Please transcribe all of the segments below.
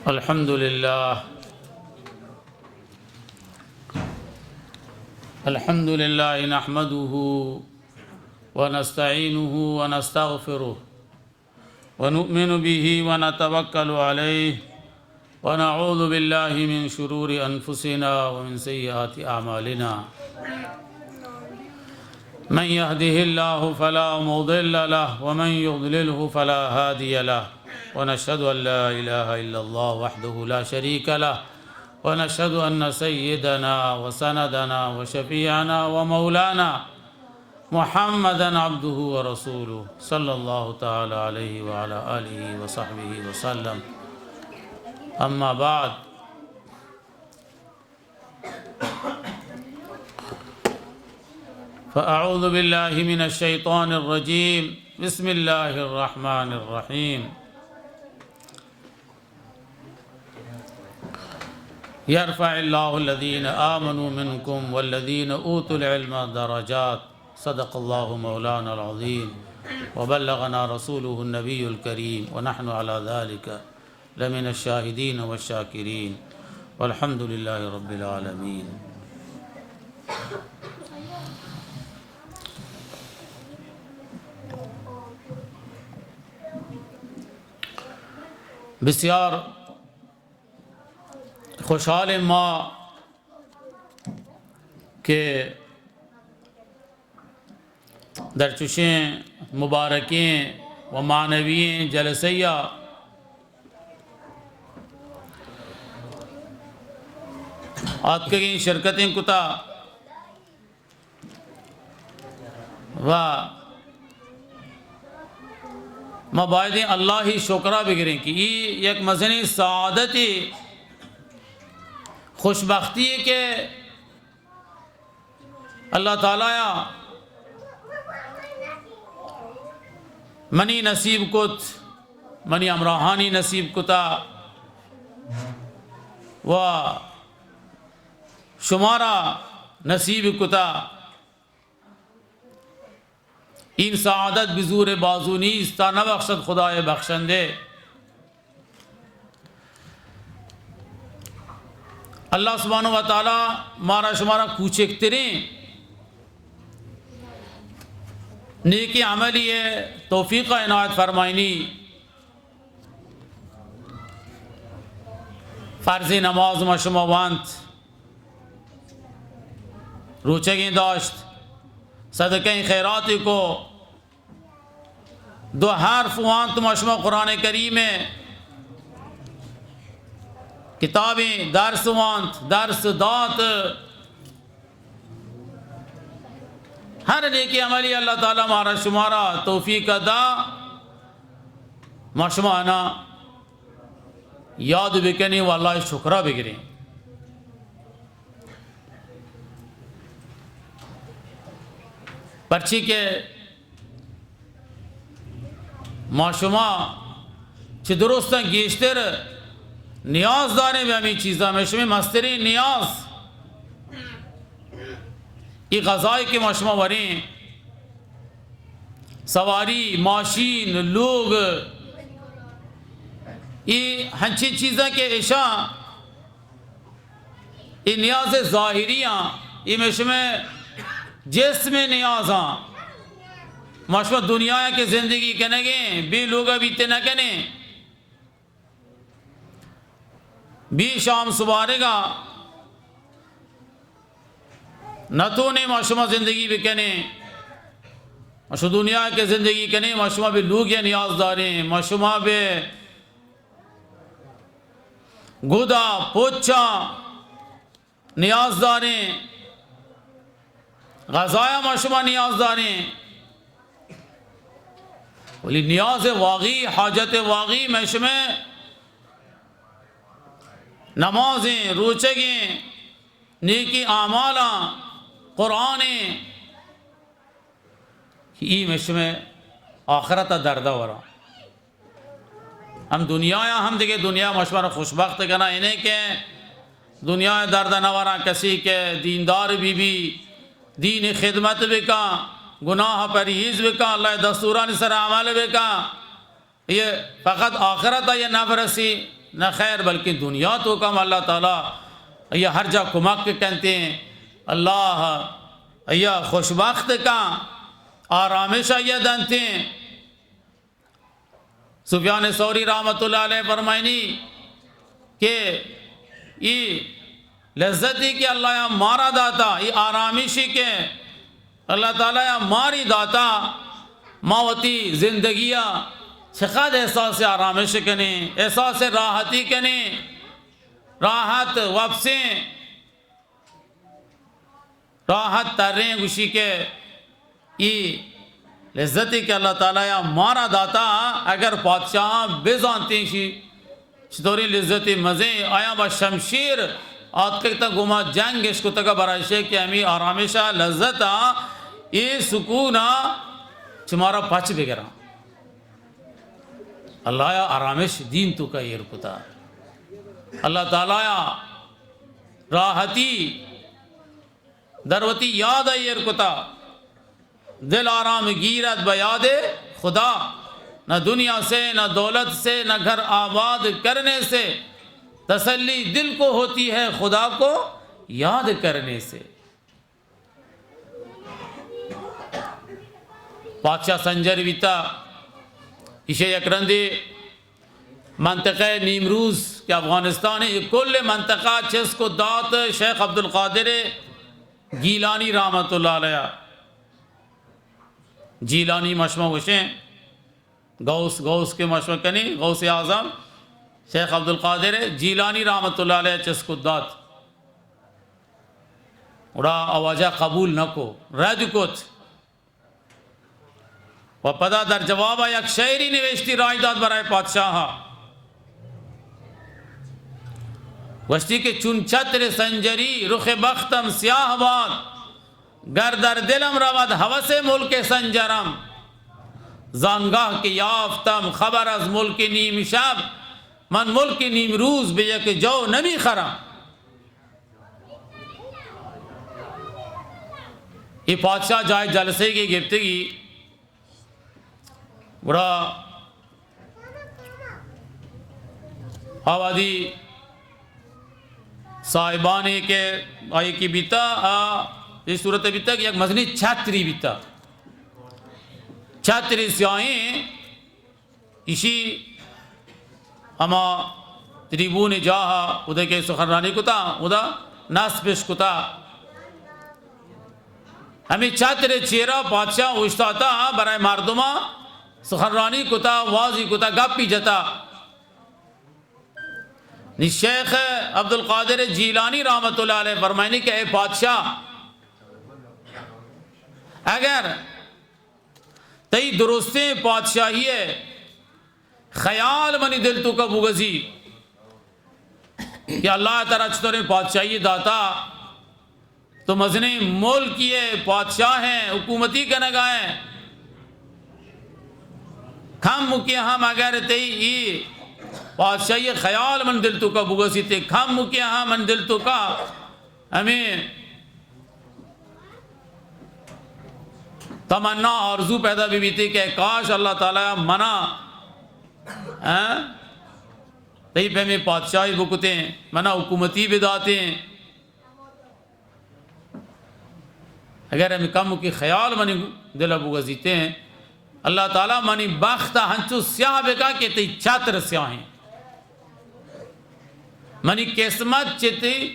الحمد لله. الحمد لله نحمده ونستعينه ونستغفره ونؤمن به ونتوكل عليه ونعوذ بالله من شرور أنفسنا ومن سيئات أعمالنا. من يهده الله فلا مضل له ومن يضلله فلا هادي له. ونشهد أن لا إله إلا الله وحده لا شريك له. ونشهد أن سيدنا وسندنا وشفيعنا ومولانا محمدا عبده ورسوله صلى الله تعالى عليه وعلى آله وصحبه وسلم. أما بعد، فأعوذ بالله من الشيطان الرجيم. بسم الله الرحمن الرحيم. يرفع الله الذين آمنوا منكم والذين أوتوا العلم درجات. صدق الله مولانا العظيم وبلغنا رسوله النبي الكريم ونحن على ذلك لمن الشاهدين والشاكرين والحمد لله رب العالمين. بسیار خوشحالیں ما کہ در چشیں مبارکیں و معنوییں جلسہ ءَ آتکگیں، شرکتیں کتا و ما بایدیں اللہ ءِ شکرا بگریں کہ ای یک مزنیں سعادتے، خوشبختی کہ اللہ تعالیٰ ءَ منی نصیب کت، منی ہمراہانی نصیب کتا و شمارا نصیب کتا. این سعادت به زور بازو نیست، تا نبخشد خدای بخشنده. اللہ سبحانہ و تعالیٰ مارا شمارا کوچکتریں نیکی عملی ءِ توفیق عنایت فرمائنی. فرضی نماز ما شما وانت، روچگیں داشت، صدقہ خیراتی کو، دو حرف وانت ما شما قرآن کریم ءِ، کتابیں درس وانت، درس دات، ہر نیکی عملی اللہ تعالیٰ مارا شمارا توفیق دا، ما شما انا یاد بکنیں و اللہ ءِ شکرا بگریں. پرچی کہ ما شما چہ درستاں گیشتر نیاز داریں بہ ہمے چیزاں. مئے شمئے مستریں نیاز اے غذائے کہ ما شما وریں، سواری، ماشین، لوگ، اے ہنچیں چیزاں کہ اشاں اے نیاز ظاہری آں، اے مئے شمئے جسم نیاز آں. ما شما دنیا ءَ کہ زندگی کنگیں، بے لوگا بیتے نہ کنیں. بے شام سبارگا نتونیں ما شما زندگی بکنیں. ما شما دنیا ءَ کہ زندگی کنیں، ما شما بے لوگے نیاز داریں، ما شما بے گدا پچا نیاز داریں، غذایا ما شما نیاز داریں، ولی نیاز واقعی، حاجت واقعی مئے شمئے نمازیں، روچگیں، نیکی اعمالاں، قرآنیں، کہ ای مئے شمئے آخرت ءَ درد ءَ وراں. ہم دنیا ءَ ہم دگہ دنیا ما شما را خوشبخت کناں، اے نہ کہ دنیا ءَ درد ءَ نہ وراں، کسی کہ دیندار بی بی، دین ءِ خدمت بکاں، گناہ پرہیز بکاں، اللہ ءِ دستورانی سر ءَ عمل بکاں، اے فقط آخرت ءَ اے نپ رسی. نہ خیر، بلکہ دنیا توکا ہم اللہ تعالی آئی ءَ ہر جا کمک کنتیں، اللہ آئی ءَ خوشبخت کن، آرامش آئی ءَ دنتیں۔ سفیان ثوری رحمت اللہ علیہ فرمائنی کہ ای لذتی کہ اللہ ءَ مارا داتا، ای آرامشی کہ اللہ تعالی ءَ ماری داتا، ما وتی زندگی ءَ چقدر احساس آرامش کنیں، احساس راحتی کنیں، راحت وپسیں، راحت تریں۔ گوشی کہ ای لذتی کہ اللہ تعالی ءَ مارا داتا، اگر پادشاہاں بزانتیں شی چطوریں لذت مزیں، آیاں با شمشیر آتکگ تا گوما جنگ اش کتگ، برای شے کہ ہمی آرامش ءَ، لذت ءَ، اے سکون ءَ چہ مارا پچ بگراں۔ اللہ ءَ آرامش دین توکا ایر کتا، اللہ تعالی ءَ راحتی در وتی یاد ءَ ایر کتا۔ دل آرام گیرد بہ یاد خدا، نہ دنیا سے، نہ دولت سے، نہ گھر آباد کرنے سے، تسلی دل کو ہوتی ہے خدا کو یاد کرنے سے۔ پادشاہ سنجر بیتا، ایشی یک رندے منطقہ نیمروز کہ افغانستان ہے، یہ کل منطقہ چست کو دات شیخ عبدالقادر گیلانی رحمت اللہ علیہ۔ جیلانی مشما گوشیں، غوث، غوث کہ مشما کنی، غوث اعظم شیخ عبدالقادر جیلانی رحمت اللہ علیہ چست کو دات۔ گڑا آ واجہ قبول نہ کو، رد کت۔ و پدا در جواب ءَ یک شعری نوشتی، راہی دات برای پادشاہ ءَ۔ گوشتی کہ چون چتر سنجری رخ بختم سیاہ باد، گر در دلم رود هوس ملک سنجرم، زانگاه که یافتم خبر از ملک نیم شب، من ملک نیمروز به یک جو نمی‌خرم۔ اے پادشاہ جاہ جلسے کہ گپتگی، گڑا آ وہدی صاحبانی کہ آئی کہ بیتا، آ اے صورت بیتا کہ یک مزنی چتری بیتا، چتری سیاہیں۔ ایشی ہما تریبون جاہ ءَ ادا کہ سخنرانی کتا، ادا نصبش کتا۔ ہمے چتر چیرا پادشاہ اوشتاتا، برای مردماں سخنرانی کتا، وازی کتا، گپی جتا۔ نی شیخ عبدالقادر جیلانی رحمت اللہ علیہ فرمائنی کہ اے پادشاہ، اگر تئی درستیں پادشاہی ءِ خیال منی دل توکا بگوزی کہ اللہ ترا چطوریں پادشاہی داتا، تو مزنیں ملکی ءِ پادشاہ ئے، حکومتی کنگا ئے، کمکے ہم اگر تئی ای پادشاہی خیال من دل توکا بگوزی تے، کمکے ہم من دل توکا ہمے تمنا، آرزو پیدا بہ بیتے کہ کاش اللہ تعالی منا، ہاں، تئی پہ ہمے پادشاہی بکتیں، منا حکومتی بداتیں۔ اگر ہمے کمکے خیال منی دل بگوزیتیں، اللہ تعالی منی بخت ہنچو سیاہ بکا کہ تئی چتر سیاہیں، منی قسمت چہ تئی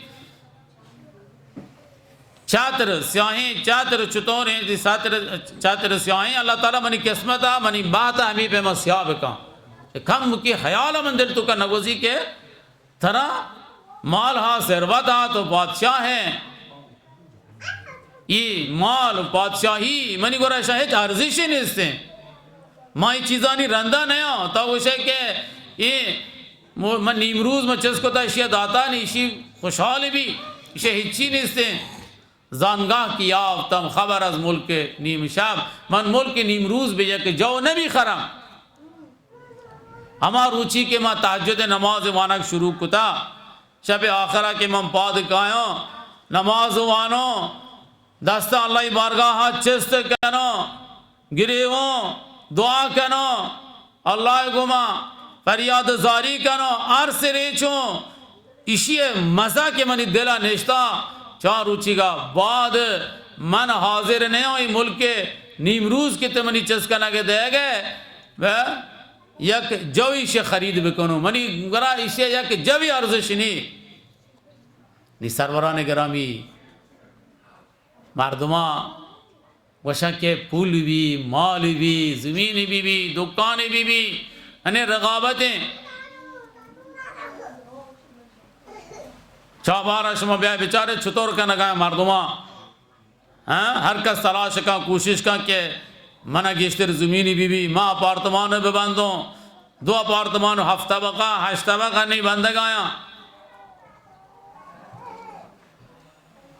چتر سیاہیں، چتر چطوریں، تئی چتر، چتر سیاہیں، اللہ تعالی منی قسمت ءَ، منی بخت ءَ ہمے پیما سیاہ بکن۔ کمکے خیال ءَ من دل توکا نگوزی کہ ترا مال ہا، ثروت ہا، تو بادشاہ ئے، اے مال، بادشاہی منی گورا اشاں ہچ ارزشے نیستیں۔ ما اے چیزانی رندا نیاں۔ تو گوشے کہ اے مو-، من نیمروز من چست کتا، اشیا داتا نی، اشی خوشحال بی، اشی ہچی نیستیں۔ زانگاہ که یافتم خبر از ملک نیم شب، من ملک نیمروز به یک جو نمی‌خرم۔ ہما روچی کہ ما تہجد نماز وانگ شروع کتا، شپ آخرا کہ من پاد کایاں، نماز واناں، دستاں اللہ بارگاہا چست کناں، گریواں، دعا کناں، اللہ گوما فریاد زاری کنوں، ارس ریچوں، ایشی مزہ کہ منی دل ءَ نشتا، چار روچیگا بعد من حاضر نیاں اے ملک نیمروز کہ تے منی چست کنگ ءَ دئیگ ءَ، و یک جوی ایشی خرید بکنوں، منی گرا ایشی یک جوی ارزش نی۔ نی سروران گرامی، مردماں گوشاں کہ پول بی، مال بی، زمین بی بی، دکان بی بی، انے رقابتیں۔ چابارا شما بیا بچارے چطور کنگا مردماں۔ ہاں، ہر کس تلاش کن، کوشش کن کہ منا گیشتر زمینی بی بی، ما اپارتمان ببندوں، دو اپارتمان، ہفت طبقہ، ہشت طبقہ نی بندگ آیاں۔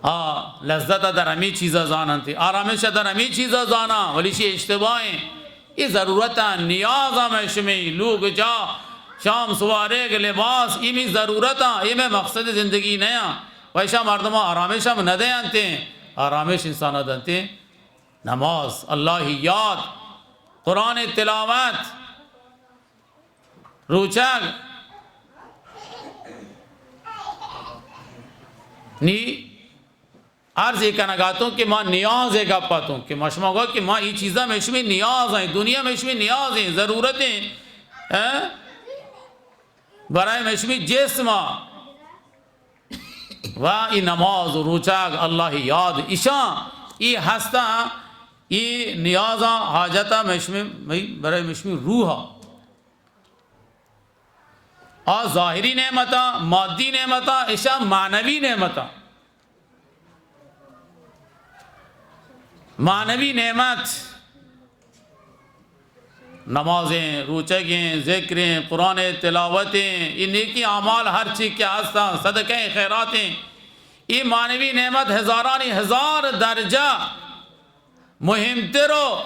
آ لذت در ہمے چیزا زاننت، آرامش در ہمے چیزا زاناں، ولی شی اشتباہیں۔ اے ضرورتاں، نیازاں، مئے شمئے لوگ جاہ، شام سوارگ، لباس، اے مئے ضرورتاں، اے مئے مقصد زندگی نیاں۔ و ایشاں مردماں آرامش ہم ندینتیں، آرامش انسانا دنتیں نماز، اللہ یاد، قرآن تلاوت، روچگ۔ نی عرض اے کنگاتوں کہ ما نیاز ءِ گپ اتوں کہ ما شما گو کہ ما اے چیزاں مئے شمئے نیاز ایں، دنیا مئے شمئے نیاز ایں، ضرورت ایں، ایں؟ برای مئے شمئے جسم ءَ و اے نماز و روچگ، اللہ یاد، ایشاں اے ہستاں، اے نیازاں، حاجتاں مئے شمئے، مئے، برای مئے شمئے روح ءَ۔ آ ظاہری نعمتاں، مادی نعمتاں، ایشاں معنوی نعمتاں۔ معنوی نعمت، نمازیں، روچگیں، ذکریں، قرآن تلاوتیں، اے نیکی اعمال ہر چی کہ ہستاں، صدقہ خیراتیں، اے معنوی نعمت ہزارانی ہزار درجہ مہمتر و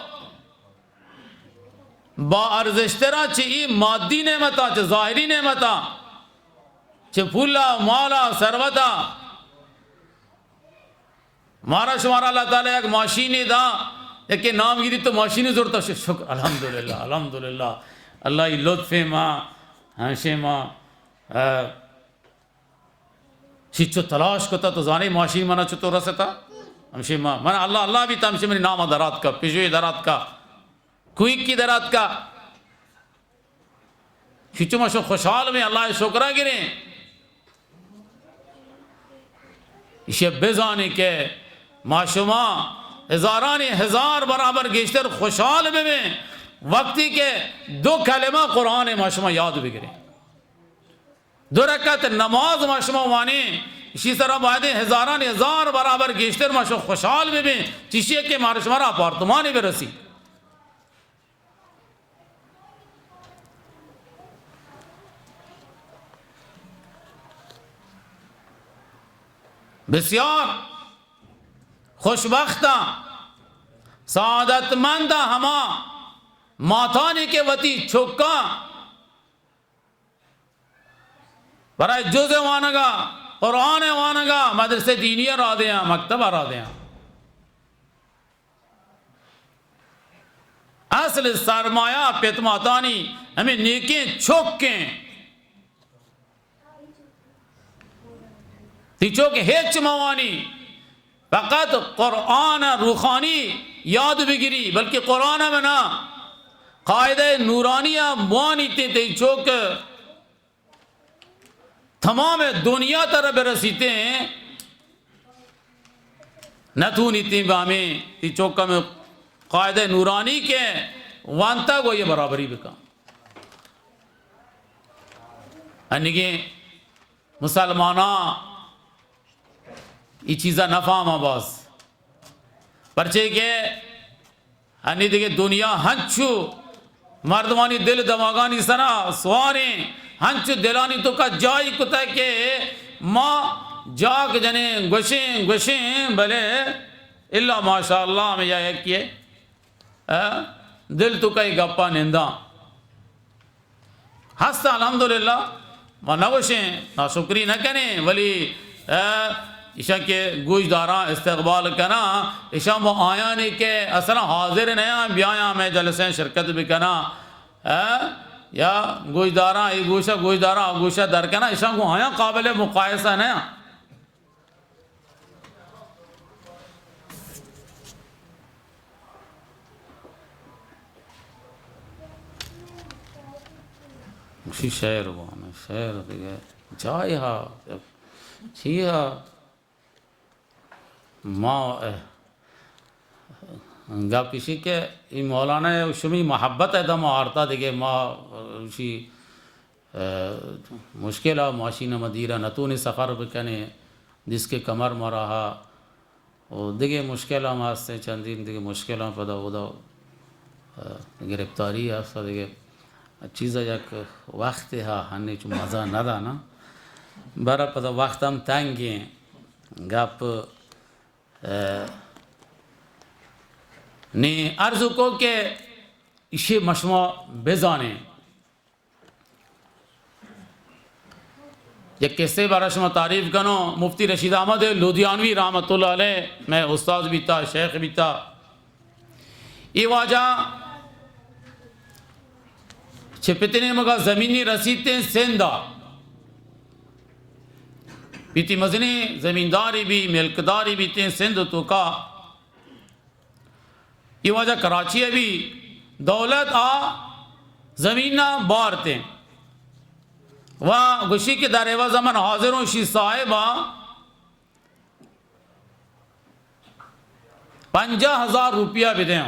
با ارزشتراں چہ اے مادی نعمتاں، چہ ظاہری نعمتاں، چہ پولا، مالا، ثروتا۔ مارا شمارا اللہ تعالی یک ماشینے دا، یکے نام گیری تو ماشینے زرتا، ش-، شکر، الحمدللہ، الحمدللہ۔ اللہ ای لطف ما، ہمشے ما، آ، چیچو تلاش کتا، تو زانے ماشین منا چطور رستا؟ ہمشے ما، من اللہ اللہ بیتا، ہمشے منی نام درات کا، پژوے درات کا، کویکی درات کا۔ چیچو ما شو خوشحال میں اللہ شکرا گریں۔ ایشی بزانی کہ ما شما ہزارانی ہزار برابر گیشتر خوشحال ببیں وقتی کہ دو کلمہ قرآن ما شما یاد بگریں۔ دو رکعت نماز ما شما وانیں، اشی سرا باید ہزارانی ہزار برابر گیشتر ما شما خوشحال ببیں، چیشی کہ مارا شما را اپارتمانی برسی۔ بسیار خوشبختاں، سعادتمنداں ہما ماتانی کہ وتی چکاں برای جز وانگا، قرآن وانگا، مدرسہ دینی را دیاں، مکتب را دیاں۔ اصل سرمایہ پت ماتانی ہمیں نیکیں چکیں۔ تی چک ہچ موانی، فقط قرآن روخانی یاد بگری، بلکہ قرآن منا قاعدہ نورانی بوانی تی، تی چک تمام دنیا تر برسیتے ہیں، نتونیتے بامیں تی چک ہمیں قاعدہ نورانی کے وانتا گو یہ برابری بکن۔ انگیں مسلماناں ای چیزا نفہماں باز، پرچے کہ انی دیگہ دنیا ہنچو مردمانی دل دماغانی سرا سواریں، ہنچو دلانی توکا جائی کتا کہ ما جاک جنیں، گوشیں، گوشیں، بلے الا ماشاءاللہ ہمیں یا یکیے، آ، دل توکا ای گپا ننداں۔ ہست الحمدللہ، ما نہ گوشیں، ناشکری نہ کنیں، ولی، آ، ایشاں کہ گوش داراں، استقبال کناں، ایشاں ما آیانی کہ اصلاً حاضر نیاں، بیایاں مئے جلسیں شرکت بکناں، آ، یا گوشداراں اے گوشہ، گوشداراں آ گوشہ درکناں، اشاں گوں آیاں قابل مقایسہ نہ آں۔ گوشی شعر بوانے، شعر دگہ جاہے ہا، چی ہا؟ ما، گپ ایشی کہ اے مولانا ء شمی محبت ء دم آرتا دگہ ما اشی، ء، مشکل ء ماشین ء ما دیر ء نتونیں سفر بکنیں، دیست کہ کمر مراہ ء و دگہ مشکل ہم ہستیں، چندین دگہ مشکل ہم پدا اودا، ء، گرفتاری ہست، دگہ چیز ء یک وقت ء ہنی چو مزہ نہ دانا، بہرحال پدا وقت ہم تنگیں گپ، ء، نی عرض کو کہ ایشی مشما بزانیں۔ یک قصے بارا شما تعریف کنوں، مفتی رشید احمد لدھیانوی رحمت اللہ علیہ مئے استاد بیتا، شیخ بیتا۔ اے واجہ چہ پتنے مگا زمینی رسیتیں سندھا۔ بیتی مزنی زمینداری بی، ملکداری بیتیں سندھ توکا۔ اے واجہ کراچی ء بی، دولت آ زمین ء بارتیں و گوشی کہ در عوض من حاضر ہوں شی صاحب ء پنجاہ ہزار روپیہ بدیں۔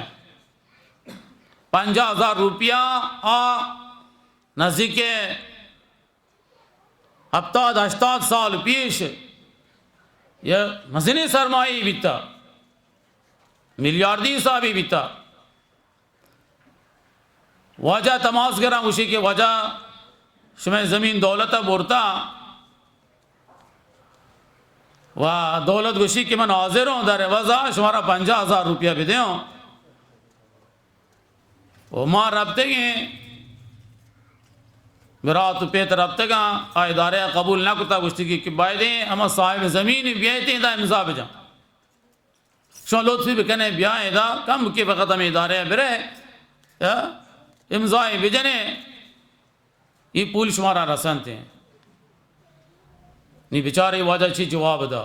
پنجاہ ہزار روپیہ آ نزدیک ہپتاد ہشتاد سال پیش یہ مزنیں سرمایہ بیتا، میلیاردی حسابی بیتا۔ واجہ تماس گراں گوشی کہ واجہ شمئے زمین دولت ء برتا و دولت گوشی کہ من حاضر ہوں در عوضا شمارا پنجاہ ہزار روپیہ بدے ہوں۔ و ما رپتگیں، برات و پیت رپتگاں، آ ادارہ ء قبول نہ کتا، گوشتی کہ، کہ بایدیں ہما صاحب زمین بیایتیں دا امضا بجاں۔ شما لطفی بکنے بیائیں دا، کم کے وقت ہمیں ادارہ ء برے، یا امضا بجنے، یہ پول شمارا رسنتے۔ نی بیچارے واجہ چی جواب دا؟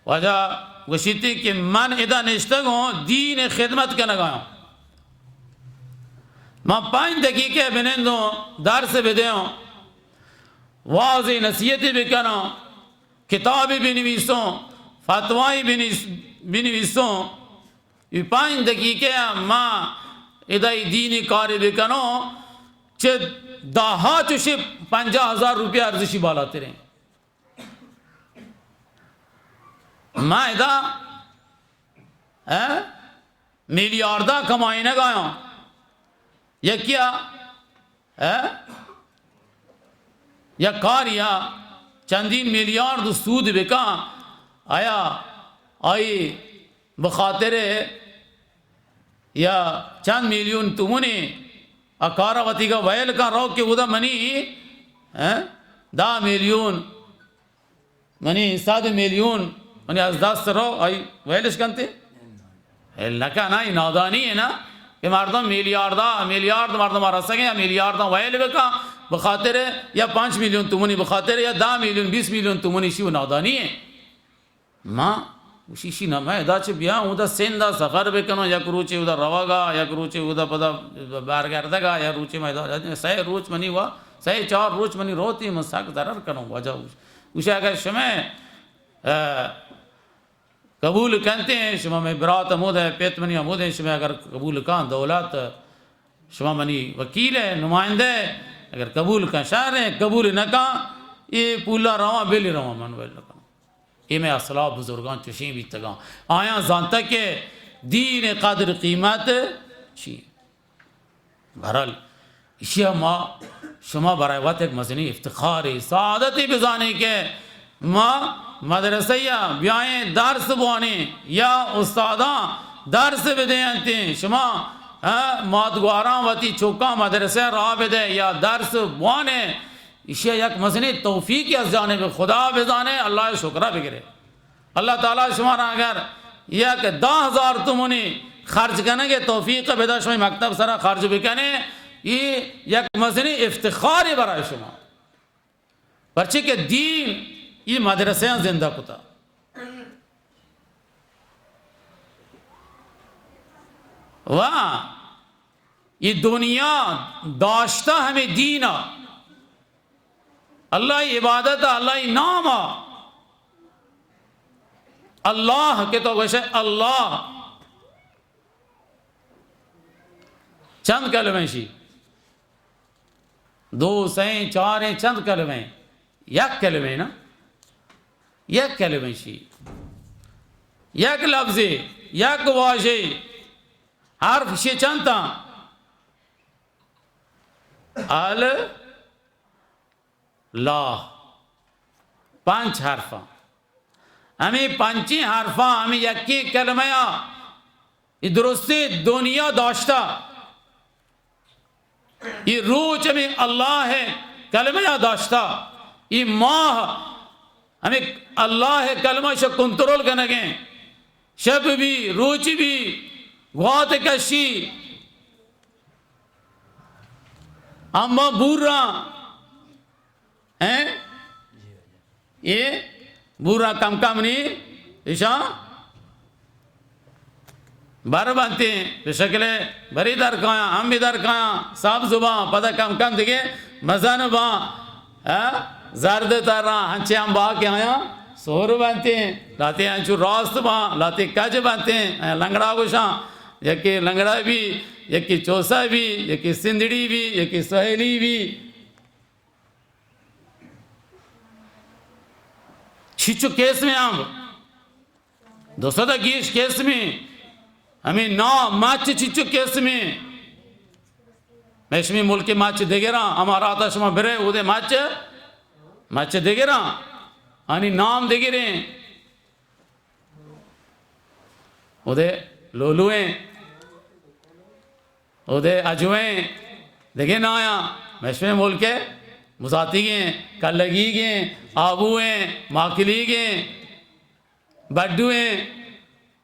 واجہ گوشیتی کہ من ادا نشتگوں دین خدمت کنگایوں۔ من پنج دقیقہ بنندوں، درس بدیوں، واز نصیحتی بکنوں، کتابی بنویسوں، فتوائی بنویس-، بنویسوں۔ یہ پنج دقیقہ ما ادا دینی کاری بکنوں، چہ دہا چوشی پنجاہ ہزار روپیہ ارزشی بالاتریں۔ ما ادا، ء، میلیارداں کمائینگ آیاں۔ یکیا، ء، یک کاریا چندین میلیارد سود بکاں، آیا آئی بخاطر یا چند میلیون تومنی آ کارا وتیگا ویل کاں، رو کہ اودا منی، ء، دہ میلیون منی صد میلیون منی از دست رو، آئی ویلش کنتے؟ ویل نہ کن، آئی نادانی ہے نا، کہ مردم میلیاردا، میلیارد مردم رسگیں، یا میلیارداں ویل بکن بخاطر یا پنچ میلیون تومنی بخاطر یا دہ میلیون، بیست میلیون تومنی، شی و نادانی ہے۔ ما گوشی، شی نہ، میں ادا چہ بیاں، اودا سندھ ء سفر بکنوں، یک روچے اودا روگا، یک روچے اودا پدا برگردگا، یا روچے میں ادا، سہ روچ منی وا، سہ چار روچ منی روتی، من سک ضرر کنوں۔ واجہ گوش، گوشی، اگر شمے، ء، قبول کنتے ہیں، شما میں برات ہمود ہے، پیت منی ہمود ہے، شما اگر قبول کن دولت، شما منی وکیل ہے، نمائندہ ہے، اگر قبول کن شر ہے، قبول نہ کن، یہ پولا رواں، بلی رواں، من ویل نہ کنوں۔ اے مئے اسلاف بزرگاں چوشیں بیتگاں۔ آیاں زانتگ کہ دین قدر قیمت چی؟ بہرحال، اشیا ما شما برای وت یک مزنیں افتخارے، سعادتے بزانیں کہ ما مدرسہ یا بیائیں درس بوانیں یا استاداں درس بدینتیں، شما، ء، ماتگواراں وتی چکاں مدرسہ راہ بدے یا درس بوانے، ایشی ء یک مزنیں توفیقے از جانب خدا بزانے، اللہ ء شکر ء بگرے۔ اللہ تعالی شما را اگر یک دہ ہزار تومنی خرچ کنگ ء توفیق بدا، شما مکتب سرا خرچ بکنے، اے یک مزنیں افتخارے برای شما، پرچے کہ دین اے مدرسہاں زندہ کتا۔ و اے دنیا داشتہ ہمے دینا، اللہ ءِ عبادت ءَ، اللہ ءِ نام ءَ۔ اللہ کہ تو گوشے اللہ، چند کلمہ شی؟ دو، سئیں، چاریں، چند کلمہ؟ یک کلمہ نا؟ یک کلمہ شی۔ یک لفظے، یک واژے، حرف شی چند تا؟ ال لا، پنچ حرفاں۔ ہمے پنچیں حرفاں، ہمے یکیں کلمہ ءَ اے درستیں دنیا داشتہ۔ اے روچ ہمے اللہ ءِ کلمہ ءَ داشتہ۔ اے ماہ ہمے اللہ ءِ کلمہ شہ کنترول کنگیں۔ شپ بی، روچ بی، گوات کشی، اما بوراں، ہیں؟ اے بوراں کم کم نی، ایشاں بر بنتیں، پہ شکل بری در کایاں، ہم بی در کایاں، سبز باں، پدا کم کم دگہ مزن باں، ہاں؟ زرد تراں، ہنچے ہم با کہ آیاں سہر بنتیں، لاتے ہنچو راست باں، لاتے کج بنتیں، آیاں لنگڑا گوشاں، یکے لنگڑا بی، یکے چوسا بی، یکے سندڑی بی، یکے سہیلی بی۔ چیچو قسمیں امب، دو سد ءَ گیش قسمیں، ہمے ناہ مچ چیچو قسمیں۔ مئے شمے ملک ءِ مچ دگراں، امارات ءَ شما برے، اودے مچ، مچ دگراں، آنی نام دگریں۔ اودے لولویں، اودے اجویں، دگہ نایاں، مئے شمے ملک ءِ مزاتیگیں، کلگیگیں، آبویں، ماکلیگیں، بڈویں،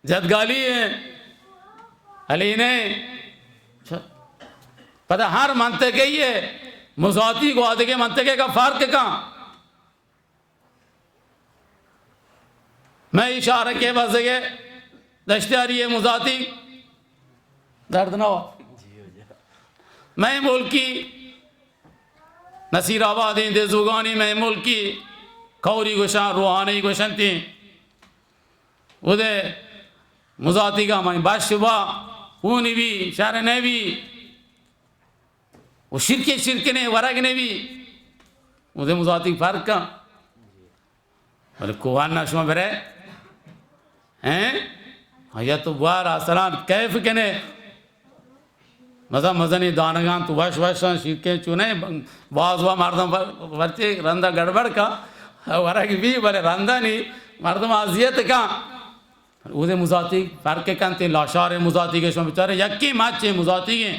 جدگالی ایں، ہلینیں۔ پدا ہر منطقہ ءِ مزاتی گوں آدگہ منطقہ ءَ فرق کن۔ مئے اشارہ کہ بزگے دشتیاری ءِ مزاتی درد نہ ہو۔ مئے ملکی نصیر آبادیں، دزوگانی، مئے ملکی کوری گوشاں، روحانی گوشنتی۔ اودے مزاتیگا مئے بش با، خونی بی، شر نہ بی۔ و شرکے شرکنے ورگ نہ بی۔ اودے مزاتی فرق کن۔ بلے کوہن ءَ شما برے، ہیں؟ آیا تو بوار آسران کیف کنے۔ مزن مزنیں دانگاں تو وش وشاں شیرکیں چونیں باز وا مردم ور-، ورچے رندا گڑبڑ کا، ورگ بی بلے رندا نی مردم اذیت کا۔ اودے مزاتی فرق کنتے، لاشار مزاتی کہ شما بچارے یکیں مچیں مزاتیگیں۔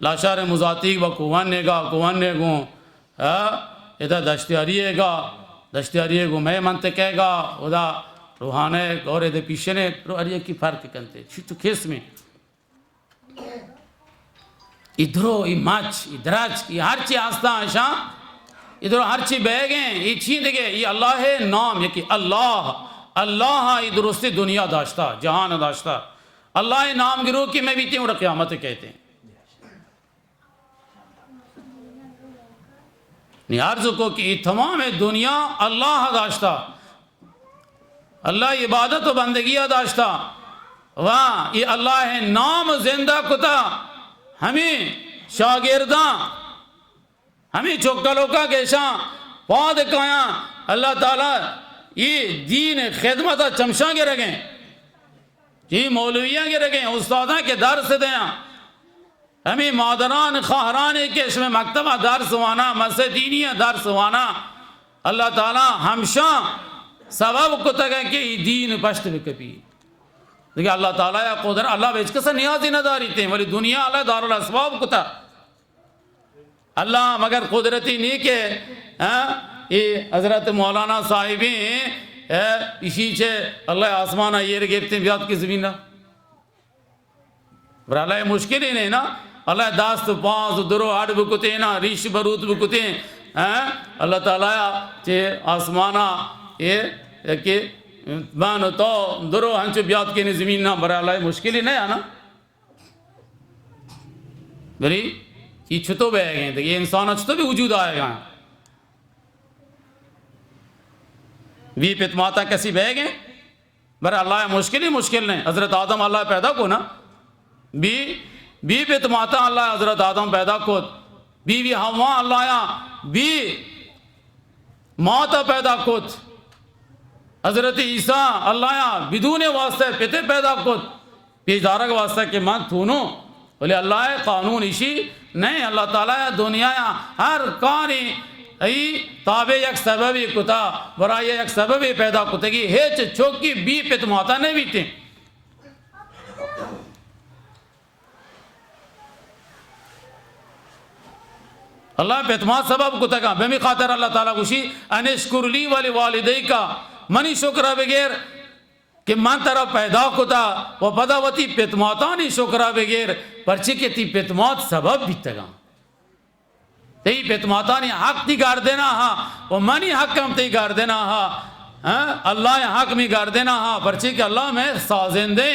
لاشار مزاتیگ با کوہن ءَ گا، کوہن ءَ گوں، ہا، ادا دشتیاری ءَ گا، دشتیاری ءَ گوں مئے منطقہ ءَ گا، ادا روحانہ ءَ گور ءَ دے پیشن ءَ، رو ہر یکی فرق کنتے۔ چی تو قسمیں؟ ای درو، ای مچ، ای درچک، ای ہرچی ہستاں اشاں، ای درو ہرچی بیگیں، ای چی دگہ، ای اللہ ءِ نام، یکی اللہ، اللہ ءَ ای درستی دنیا داشتا، جہان داشتا۔ اللہ ءِ نام گروکی مہ بیتیں، وڑا قیامت کئیتیں۔ نی عرض کو کہ اے تمام دنیا اللہ داشتا، اللہ عبادت و بندگی داشتا و اے اللہ نام زندہ کتا۔ ہمیں شاگرداں، ہمیں چکلوکاں کہ اشاں پاد کایاں، اللہ تعالی اے دین خدمت چمشاں گرگیں۔ جی، مولویاں گرگیں، استاداں کہ درس دیاں، ہمے مادران خواہرانے کہ شمے مکتبا درس وانا، مسے دینی درس وانا، اللہ تعالی ہمشاں سبب کتگ کہ ای دین پشت بکپی۔ دیکھیں، اللہ تعالی یا قدرت، اللہ بہ ہچ کسا نیازی نداریتے، ولی دنیا اللہ دارالاسباب کتا۔ اللہ مگر قدرتی نی کہ، ہاں، اے حضرت مولانا صاحبیں، اے، اشی چے اللہ آسمان ایر گپتیں بیات کی زمین۔ برا اللہ مشکل ہی نہیں نا۔ اللہ دست و پاز و در و ہڈ بکتیں نا، ریش بروت بکتیں، ہاں؟ اللہ تعالی چہ آسمانا اے کہ من و تو در و ہنچو بیات کہ زمین نا، برای اللہ مشکلی نہ نا۔ بلی یہ چطور بہ گئے؟ یہ انسان چطور بھی وجود آئے گا؟ بی پت ماتا کسی بہ گئے؟ بر اللہ مشکل ہی مشکل نہیں۔ حضرت آدم اللہ پیدا کو نا، بی، بی پت ماتا اللہ حضرت آدم پیدا کت، بی بی حوا اللہ یا بی ماتا پیدا کت، حضرت عیسیٰ اللہ یا بدون واسطہ پتے پیدا کت، پیش دارگ واسطہ کہ من تونوں، ولی اللہ ءِ قانون ایشی نہیں۔ اللہ تعالی ءَ دنیا ءَ ہر کارے ای تابع یک سببے کتا، برای یک سببے پیدا کتگی، ہیچ چوکی بی پت ماتا نہ بیتیں۔ اللہ پت مات سبب کتگا، بمی خاطر اللہ تعالی گوشی، ان اشکر لی ولوالدیک، منی شکر بگیر۔ کہ من ترا پیدا کتا و پدا وتی پتماتانی شکرا بگیر، پرچی کہ تی پتمات سبب بیتگاں۔ تئی پتماتانی حق تی گردنا ہا و منی حق ہم تی گردنا ہا۔ ہاں؟ اللہ حق می گردنا ہا، پرچی کہ اللہ میں سازندیں،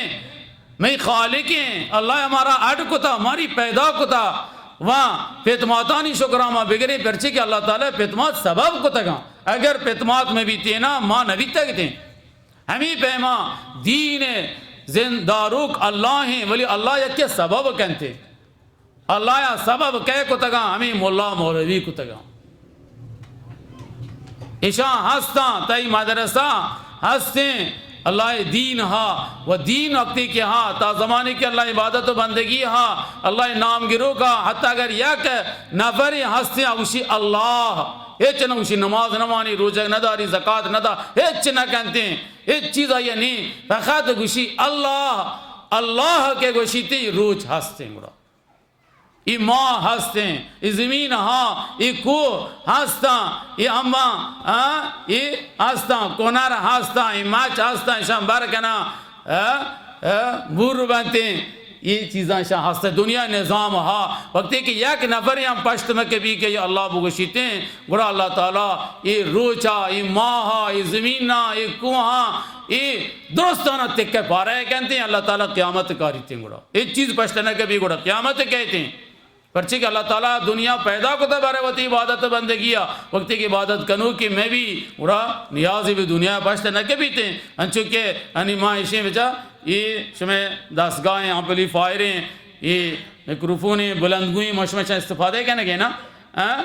میں خالقیں، اللہ ہمارا اڈ کتا، ہماری پیدا کتا و پتماتانی شکرا ما بگریں، پرچی کہ اللہ تعالی پتمات سبب کتگاں۔ اگر پتمات میں بیتینا، ما نبیتگتیں۔ ہمے پیما دین زند داروک اللہ ہیں، ولی اللہ یکے سبب کنتے۔ اللہ یا سبب کئے کتگاں؟ ہمے ملا مولوی کتگاں۔ اشاں ہستاں، تئی مدرسہ ہستیں، اللہ دین ہا و دین وقتی کہ ہا، تا زمانے کہ اللہ عبادت و بندگی ہا، اللہ نام گرو کا، حتی اگر یک نفر ہستیں، اوشی اللہ، ہچ نہ اوشی نماز نہ وانی، روزہ نہ داری، زکات نہ دا، ہچ نہ کنتے۔ ہچ چیز آئی نی، فقط گوشی اللہ، اللہ کہ گوشی تی روچ ہستیں گڑا۔ ای ماہ ہستیں، ای زمین ہا، ای کوہ ہستاں، ای امباں، ہاں، ای ہستاں، کنر ہستاں، ای مچ ہستاں، اشاں بر کناں، ہاں، ہاں، بور بنتیں۔ یہ چیزاں شاہ ہست دنیا نظام ہا۔ وقتی کہ یک نفر ہم پشت مکہ بی کہ یا اللہ بگوشیتیں، گڑا اللہ تعالی اے روچا، اے ماہا، اے زمینا، اے کوہاں، اے درستانا تکہ پارہ کنتیں، اللہ تعالی قیامت کاریتیں گڑا۔ اے چیز پشت نہ کبی گڑا قیامت کہتیں۔ پرچے کہ اللہ تعالی دنیا پیدا کتا بارے وتی عبادت بندگیا، وقتی کہ عبادت کنو کہ میں بھی گڑا نیازی بھی دنیا پشت نہ کبیتیں۔ انچو کہ انی ماں اشیں بچا، اے شمے دستگاہیں، امپلیفائریں، اے میکروفونیں، بلندگوئیں، ما شما چا استفادہ کنگے نا؟ ہاں؟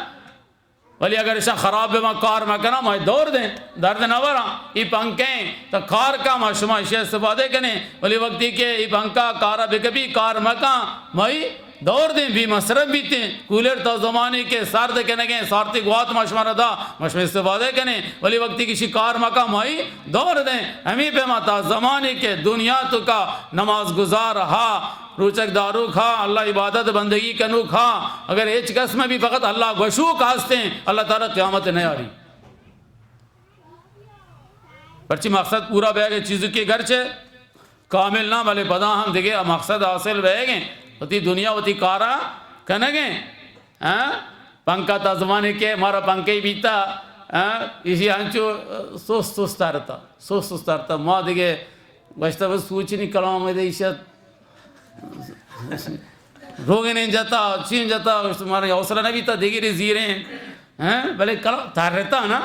ولی اگر اشاں خراب بہ ما کار مکناں، ما دور دیں، درد نہ وراں۔ اے پنکہ ایں، تا کار کا ما شما اشی استفادہ کنیں، ولی وقتی کہ اے پنکہ کارا بکپی، کار مکاں، ما ای دور دیں، بی مصرف بیتیں۔ کولر تا زمانے کہ سرد کنگیں، سارتی گوات ما شما را دا، ما شما استفادہ کنیں، ولی وقتی کہ اشی کار مکاں، ما ای دور دیں۔ ہمیں پہ ما تا زمانے کہ دنیا تو کا نماز گزار ہا، روچک داروک ہا، اللہ عبادت بندگی کنوک ہا، اگر ہچ کس میں بھی فقط اللہ گوشوک ہستیں، اللہ تعالی قیامت نیاری۔ پرچی مقصد پورا بیگ چیز کے گرچہ کامل نہ، بلے پدا ہم دیگه مقصد حاصل بیگ ہیں، وتی دنیا وتی کارا کنگیں۔ ہاں؟ پنکھا تا زمانے کہ مارا پنکھے بیتا، ہاں؟ اسی انچو سست سست رہتا، سست سست رہتا۔ ما دیگه گوشتا بس سوچنی کلام دے ایشت روگنیں جتا، چین جتا، گوشت مارا حوصلہ نہ بیتا، دگری زیریں، ہیں؟ بلے کلو ترتا نا،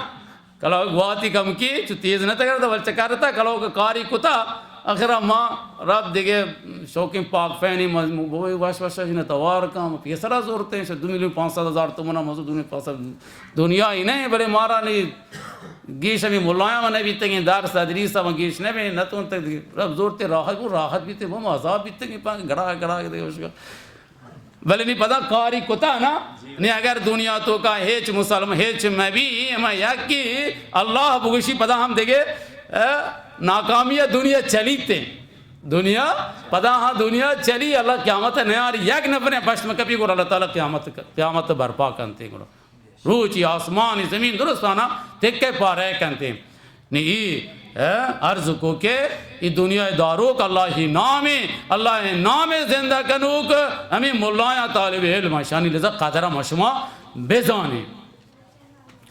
کلو گواتی کم کی، چو تیز نہ تگرتا، بل چکرتا، کلو کا کاری کتا، آخرا ما رب دیگه شوقیں پاک فینی مز-، بوئی وش وش نہ توار کم، پیسرا زورتے ہیں، دو میلیون پانچ سد ہزار تومنا مزو دو میلیون پانچ سد دنیا ہی نہیں، بلے مارا نہیں، گیش ہمیں ملایاں نہ بیتگیں، دار صدری صاحب گیش نہ بیں، نہ تو تک رب زورتے راحت، وہ راحت بیتے، وہ عذاب بیتگیں، پاک گڑا گڑا دے اس کا۔ بلے نی پدا کاری کتا نا، نی اگر دنیا تو کا ہیچ مسلم، ہیچ مبی، ہما یکی اللہ بگوشی پدا ہم دیگه، اے، ناکامی دنیا چلیتے۔ دنیا، پدا ہاں دنیا چلی، اللہ قیامت نیار، یک نفر پشت مکپی گڑا اللہ تعالی قیامت، قیامت برپا کنتے گڑا۔ روچی آسمانی زمین درستانا تکہ پارہ کنتے۔ نی ای اے، عرض کو کہ ای دنیا داروک اللہ ای نام، اللہ ای نام زندہ کنوک، ہمیں ملایاں طالب علم اشانی لذا قدر ما شما بزانیں۔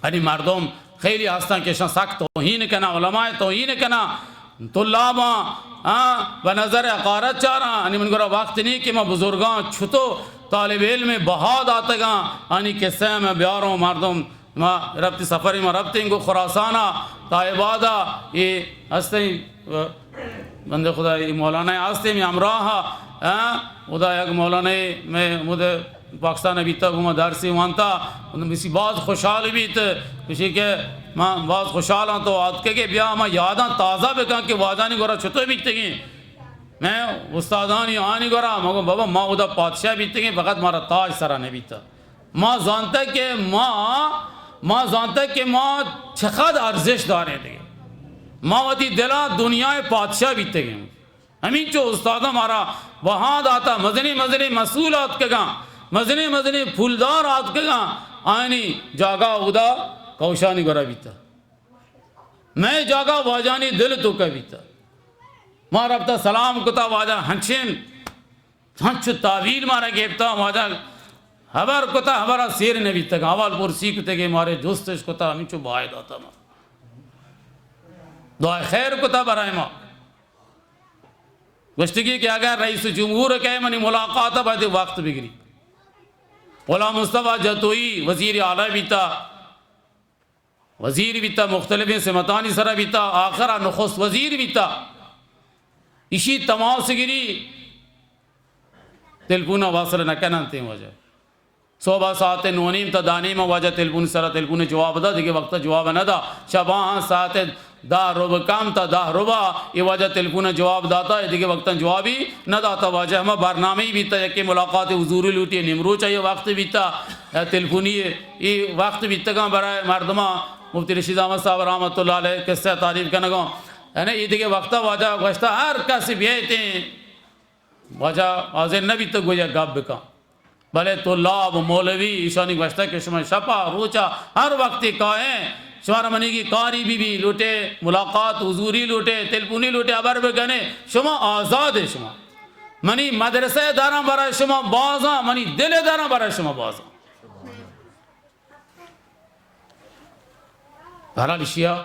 انی مردم خیلی ہستن کہ اشان سک توہین کنن، علماء توہین کنن، طلاباں، ہاں، بہ نظر حقارت چارن۔ انی من گورا وقت نی کہ ما بزرگاں چتو طالب علم بہا داتگاں، آنی قصہ میں بیاروں۔ مردم ما ربطی سفری ما ربطیں گو خراسانا، تائبادا، یہ ہستیں بندے خدا، یہ مولانا ہستیں میں ہمراہ، ہاں، خدا یک مولانا میں مد پاکستان بیتا، گوما درسی وانتا، اسی باز خوشحال بیت، کسی کہ ما باز خوشحال ہاں تو آتکے کہ بیا ما یاداں تازہ بکن کہ واجانی گورا چطور بیتگیں۔ میں استادانی آنی گورا، مگو بابا ما ادا پادشاہ بیتگیں، فقط مارا تاج سرا نبیتا۔ ما زانتا کہ ما، ما زانتا کہ ما چقدر ارزش داریں دیگه۔ ما وتی دلا دنیا پادشاہ بیتگیں۔ ہمینچو استاداں مارا بہا داتا، مزنیں مزنیں مسئول آتکگاں، مزنیں مزنیں پولدار آتکگاں، آیانی جاگہ اودا کوشانی گورا بیتا۔ مئے جاگہ واجانی دل توکا بیتا۔ ما ربطہ سلام کتا، واجہ ہنچین ہنچو تعویل مارا گپتا، واجہ ہبر کتا، ہبرا سیر نبیتگ، احوال پرسی کتگے، مارے جستش کتا، ہمینچو بہائے داتا ما۔ دعائے خیر کتا برائے ما۔ گوشتگی کہ اگر رئیس جمہور کہے منی ملاقات باید وقت بگری۔ غلام مصطفی جتوئی وزیر اعلی بیتا، وزیر بیتا، مختلفیں سمتانی سرا بیتا، آخرا نخست وزیر بیتا۔ ایشی تماس گری، تلفون واصل نہ کننتیں واجہ۔ صبح ساعت نو نیم تا دہ نیم واجہ تلفون سرا تلفون جواب دا، دیگه وقت جواب نہ دا۔ شباں ساعت دہ ربع کم تا دہ ربع اے واجہ تلفون جواب داتا، اے دیگه وقتا جوابی نہ داتا۔ واجہ ہما برنامہ بیتا، یکے ملاقات حضوری لوٹی، نیمروچ ای وقت بیتا، تلفونی ای وقت بیتگاں برای مردماں۔ مفتی رشید احمد صاحب رحمت اللہ علیہ قصہ تعریف کنگاں۔ یعنی اے دیگه وقتا واجہ گوشتا ہر کس بیایتیں۔ واجہ حاضر نہ بیتگ گو یک گپ بکن۔ بلے طلاب و مولوی ایشانی گوشتگ کہ شما شپا روچا ہر وقتی کائیں، شمارا منیگی کاری بی بی، لوٹے ملاقات حضوری لوٹے، تلفونی لوٹے، ہبر بکنے، شما آزاد ئے۔ شما منی مدرسہ داراں برای شما بازاں، منی دل داراں برای شما بازاں۔ بہرحال ایشیا،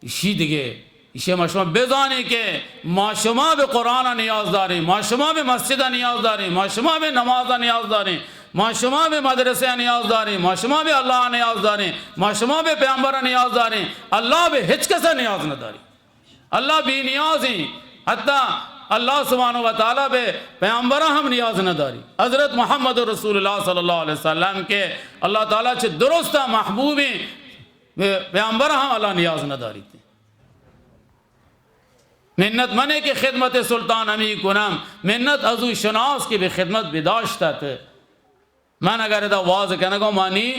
ایشی دیگه، ایشی ما شما بزانیں کہ ما شما بہ قرآن نیاز داریں، ما شما بہ مسجد نیاز داریں، ما شما بہ نماز نیاز داریں، ما شما بہ مدرسہ نیاز داریں، ما شما بہ اللہ نیاز داریں، ما شما بہ پیغمبر نیاز داریں۔ اللہ بہ ہچ کس نیاز نہ داری۔ اللہ بے نیازیں، حتی اللہ سبحانہ و تعالی بہ پیغمبراں ہم نیاز نہ داری۔ حضرت محمد رسول اللہ صلی اللہ علیہ وسلم کہ اللہ تعالی چہ درستا محبوبیں، بہ پیغمبراں ہم اللہ نیاز نہ داری۔ منت منے کہ خدمت سلطان ہمی کنم، منت از او شناس کہ بہ خدمت بداشتت۔ من اگر ادا واز کنگاں، ما نی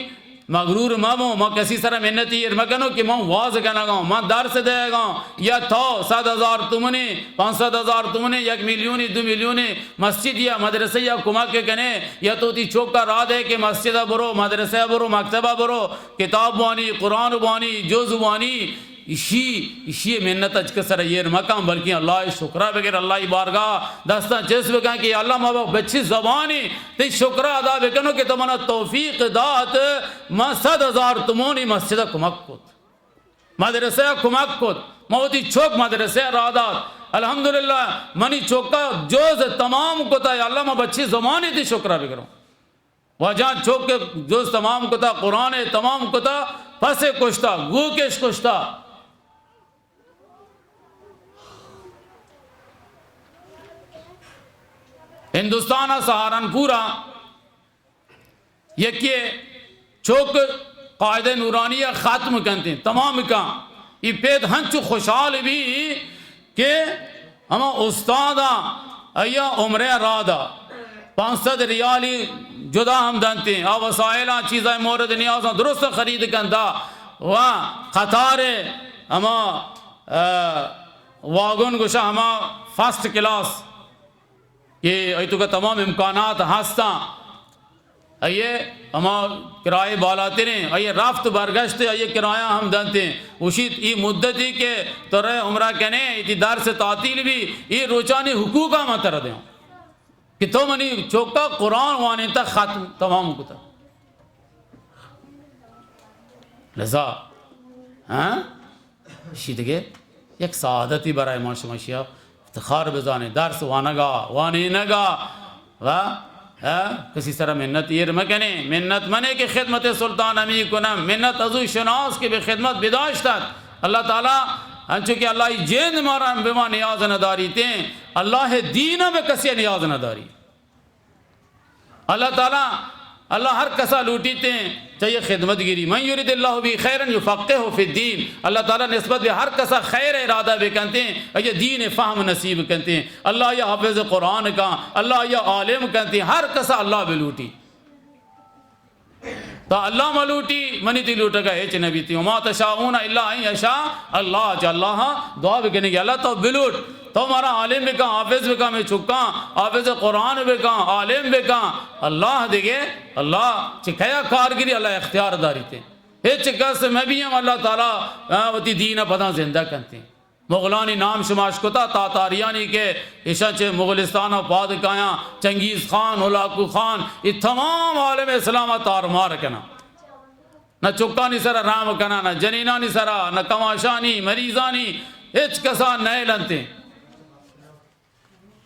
مغرور مبوں، ما کسی سرا منتی ایر مکنوں کہ من واز کنگاں، من درس دئیگاں، یا تو صد ہزار تومنے، پانچ صد ہزار تومنے، یک میلیونی، دو میلیونی مسجد یا مدرسہ یا کمک کنے، یا تو تی چوکا راہ دے کہ مسجد برو، مدرسہ برو، مکتبہ برو، کتاب وانی، قرآن وانی، جز وانی، ایشی، ایشی منت اچ کس سرا ایر مکن، بلکیں اللہ شکرا بگر، اللہ بارگاہ دستاں چست بکن کہ اللہ ما بچی زبانی تی شکرا ادا بکنوں کہ تو منا توفیق دات، ما صد ہزار تومونی مسجد کمک کت، مدرسہ کمک کت، ما وتی چوک مدرسہ را دات، الحمدللہ منی چوکا جز تمام کتا، یا اللہ ما بچی زبانی تی شکرا بگروں۔ واجہاں چوک جز تمام کتا، قرآن تمام کتا، پس کشتا، گوکش کشتا۔ ہندوستان ء سہارنپور ء یکے چوک قاعدہ نورانی ء ختم کنتیں، تمام کن۔ ای پید ہنچو خوشحال بی کہ ہما استاداں آیا عمرہ ء راہ دا، پانچ سد ریالی جدا ہم دنتیں، آ وسائلاں چیزاں مورد نیازاں درست خرید کندا و قطار ہما، ا، واگن گوشا ہما فرسٹ کلاس کہ ایتوکا تمام امکانات ہستاں۔ آئی ءَ ہما کرایہ بالاتریں، آئی ءَ رفت برگشت، آئی ءَ کرایہ ہم دنتیں۔ گوشیت، ای مدتی کہ تو رئے عمرہ کنے، تی درس تعطیل بی، ای روچانی حقوق ہم ترا دیاں کہ تو منی چوکا قرآن وانینتا، ختم تمام کتا۔ لذا، ہاں؟ اشی دگہ یک سعادتی برای ما شما، اشیا افتخار بزانیں۔ درس وانگا، وانینگا و، ہاں، کسی سرا منت ایر مکنیں۔ منت منے کہ خدمت سلطان ہمی کنم، منت ازو شناس کہ بہ خدمت بداشتت۔ اللہ تعالی، انچو کہ اللہ ای جند مارا بہ ما نیاز نداریتیں، اللہ دین بہ کسی نیاز نداری۔ اللہ تعالی، اللہ ہر کسا لوٹیتیں چہ آئی خدمت گری۔ من یرید اللہ به خیرا یفقهه فی الدین۔ اللہ تعالی نسبت بہ ہر کسا خیر ارادہ بکنتیں، آئی دین فہم نصیب کنتیں۔ اللہ آئی حافظ قرآن کاں، اللہ آئی عالم کنتیں، ہر کسا اللہ بلوٹی۔ تا اللہ ملوٹی، منی تی لوٹگا ہچ نبیتی۔ وما تشاءون الا ان یشاء اللہ۔ چہ اللہ دعا بکنی کہ اللہ تو بلوٹ، تو مارا عالم بکن، حافظ بکن، میں چکاں حافظ قرآن بکن، عالم بکن۔ اللہ دگہ، اللہ چہ کیا کارگری، اللہ اختیار داریتے۔ ہچ کس مبی ہم اللہ تعالی، آ، وتی دین پداں زندہ کنتے۔ مغلانی نام شما اشکتا، تاتاریانی کہ ایشاں چہ مغلستان ءَ پاد کایاں، چنگیز خان، ہلاکو خان، اے تمام عالم اسلام ءَ تارمار کناں۔ نہ چکانی سرا رحم کناں، نہ جنینانی سرا، نہ کماشانی، مریضانی، ہچ کسا نئیلنتیں۔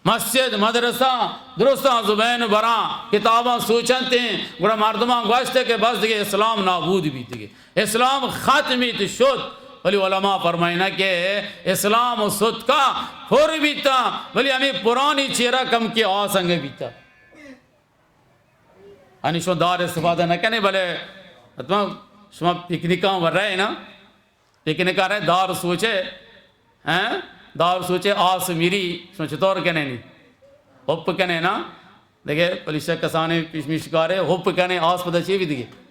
مسجد، مدرسہ درستاں زبین براں، کتاباں سوچنتیں، گڑا مردماں گوشتے کہ بس دگہ اسلام نابود بیت دگہ۔ اسلام ختم بیت شت، ولی علماء فرمائنا کہ اسلام و ستکا پر بیتا، ولی ہمیں پرانی چیرا کم کے آسنگ بیتا۔ یعنی شما دار استفادہ نہ کنے، بلے حتما شما پکنکاں ور رہے نا، پکنکا رہے دار سوچے، ہیں؟ دار سوچے آس میری، شما چطور کنے نی؟ ہپ کنے نا؟ دگہ پلیشہ کسانے پیش میش کارے، ہپ کنے آس پدا چی بی دگہ؟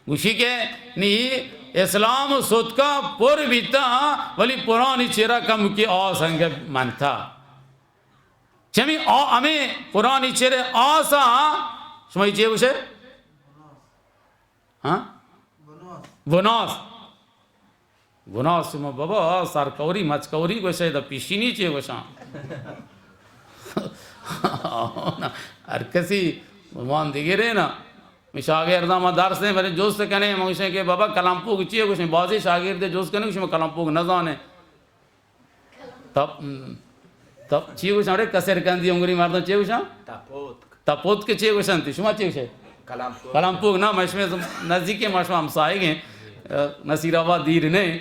گوشی کہ نی اسلام ستکا پر بیتا، ولی پرانی چیرا کم کی آس انگہ منتا۔ چمی آ-، ہمیں پرانی چیرے آسا، شما چی گوشے؟ ہاں؟ بناس۔ بناس۔ شما بابا سرکوری، مچکوری گوشے، دا پیشینی چی گوشاں؟ ہر کسی مان دیگرے نا۔ می شاگرداں ما درس دیں، بلے جست کنے، ما گوشیں کہ بابا کلمپوگ چی گوشیں؟ بازی شاگرد جست کنے، شما کلمپوگ نزانے۔ تپ، تپ، چی گوشاں؟ اڑے کسر کندی انگری مردم چی گوشاں؟ تپوتک۔ تپوتک چی گوشنتی؟ شما چی گوشے؟ کلمپوگ۔ کلمپوگ نا، ما شمے نزدیکیں، ما شما ہمساہگ ایں، نصیر آباد دیر نہ ایں۔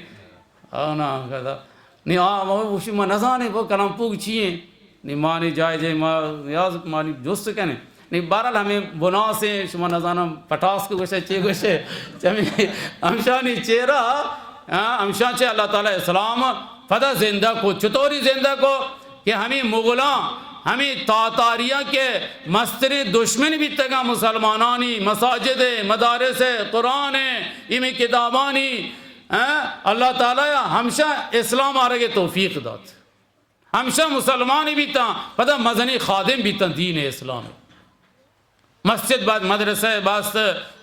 آ، نا، کدا۔ نی، آ، ما گوشی، ما نزانے، وہ کلمپوگ چی ایں؟ نی، مانی جائے جائے، ما یاز، مانی جست کنے۔ نی بہرحال ہمیں بناسیں، شما نزانم پٹاس کو گوشے، چے گوشے، چمی ہمشانی چیرا، ہاں، ہمشان چے اللہ تعالی اسلام پدا زندہ کو، چطوری زندہ کو کہ ہمیں مغلاں، ہمیں تاتاریاں کے مستریں دشمن بیتگاں مسلمانانی، مساجد، مدارس، قرآن، ایمی کتابانی، ہاں، اللہ تعالی ہمشان اسلام آرگ توفیق دات۔ ہمشہ مسلمانی بیتاں، پدا مزنی خادم بیتاں دین اسلام۔ مسجد بعد مدرسہ بست،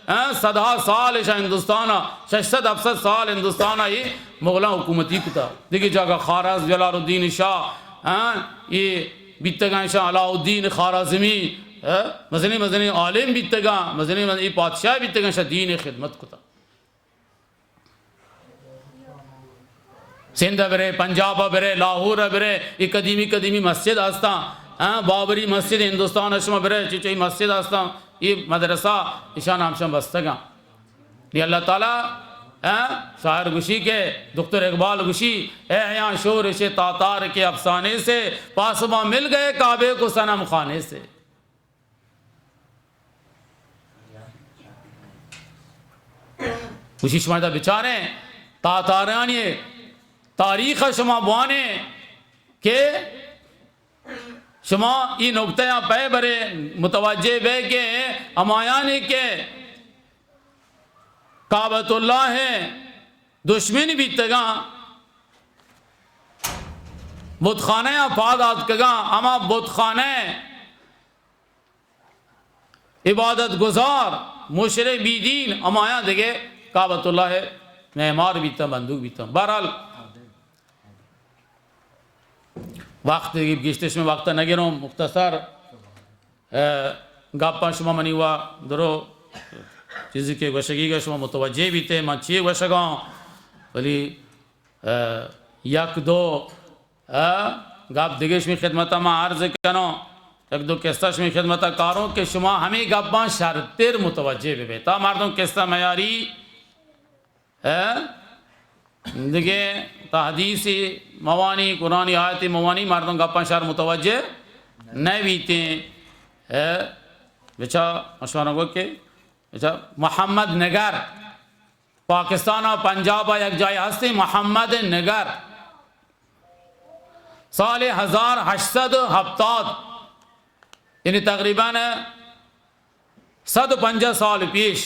ہاں، صدہا سال ایشاں ہندوستانا، شش سد ہفت سد سال ہندوستانا یہ مغلاں حکومتی کتا۔ دیگہ جاگہ خارز، جلال الدین شاہ، ہاں، یہ بیتگاں ایشاں علاؤ الدین خوارزمی، ہاں، مزنی مزنی عالم بیتگاں، مزنی مزنی پادشاہ بیتگاں، ایشاں دین خدمت کتا۔ سندھ ء برے، پنجاب ء برے، لاہور ء برے، یہ قدیمی قدیمی مسجد ہستاں، ہاں، بابری مسجد ہندوستان ء شما برے، چچو یہ مسجد ہستاں، یہ مدرسہ، ایشان ہمشان بستگاں۔ یہ اللہ تعالی، ہاں، شاعر گوشی کہ، دکتر اقبال گوشی، اے حیاں شورش تاتار کے افسانے سے، پاسباں مل گئے کعبے کو صنم خانے سے۔ گوشی شما ادا بچاریں، تاتاریانی تاریخ شما بوانیں کہ شما ای نکتہ یا پے برے متوجہ بے کہ ہمایانی کہ کعبۃ اللہ دشمن بیتگاں، بتخانہ یا پاد آتکگاں، ہما بتخانہ عبادت گزار، مشرک، بی دین، ہمایاں دگہ کعبۃ اللہ ءِ معمار بیتاں، بندوک بیتاں۔ بہرحال، وقت گیشتر شمئے وقت نہ گروں، مختصر، ءَ، گپاں شما منی وا درو چیزے کہ گوشگی ءَ شما متوجہ بیتے، من چی گوشگاں، ولی، ءَ، یک دو، ءَ، گپ دگہ شمئے خدمت ءَ من عرض کنوں، یک دو قصہ شمئے خدمت ءَ کاروں کہ شما ہمے گپاں شرتر متوجہ ببیت۔ تا مردم قصہ میاری، ءَ، دگہ تا حدیثے موانی، قرآنی آیتے موانی، مردم گپاں شر متوجہ نہ بیتیں۔ ءَ، بچا مشورہ گو کہ بچا محمد نگر، پاکستان ءَ پنجاب ءَ یک جاہے ہستیں محمد نگر، سال ہزار ہشت سد و ہپتاد، یعنی تقریباً صد و پنجاہ سال پیش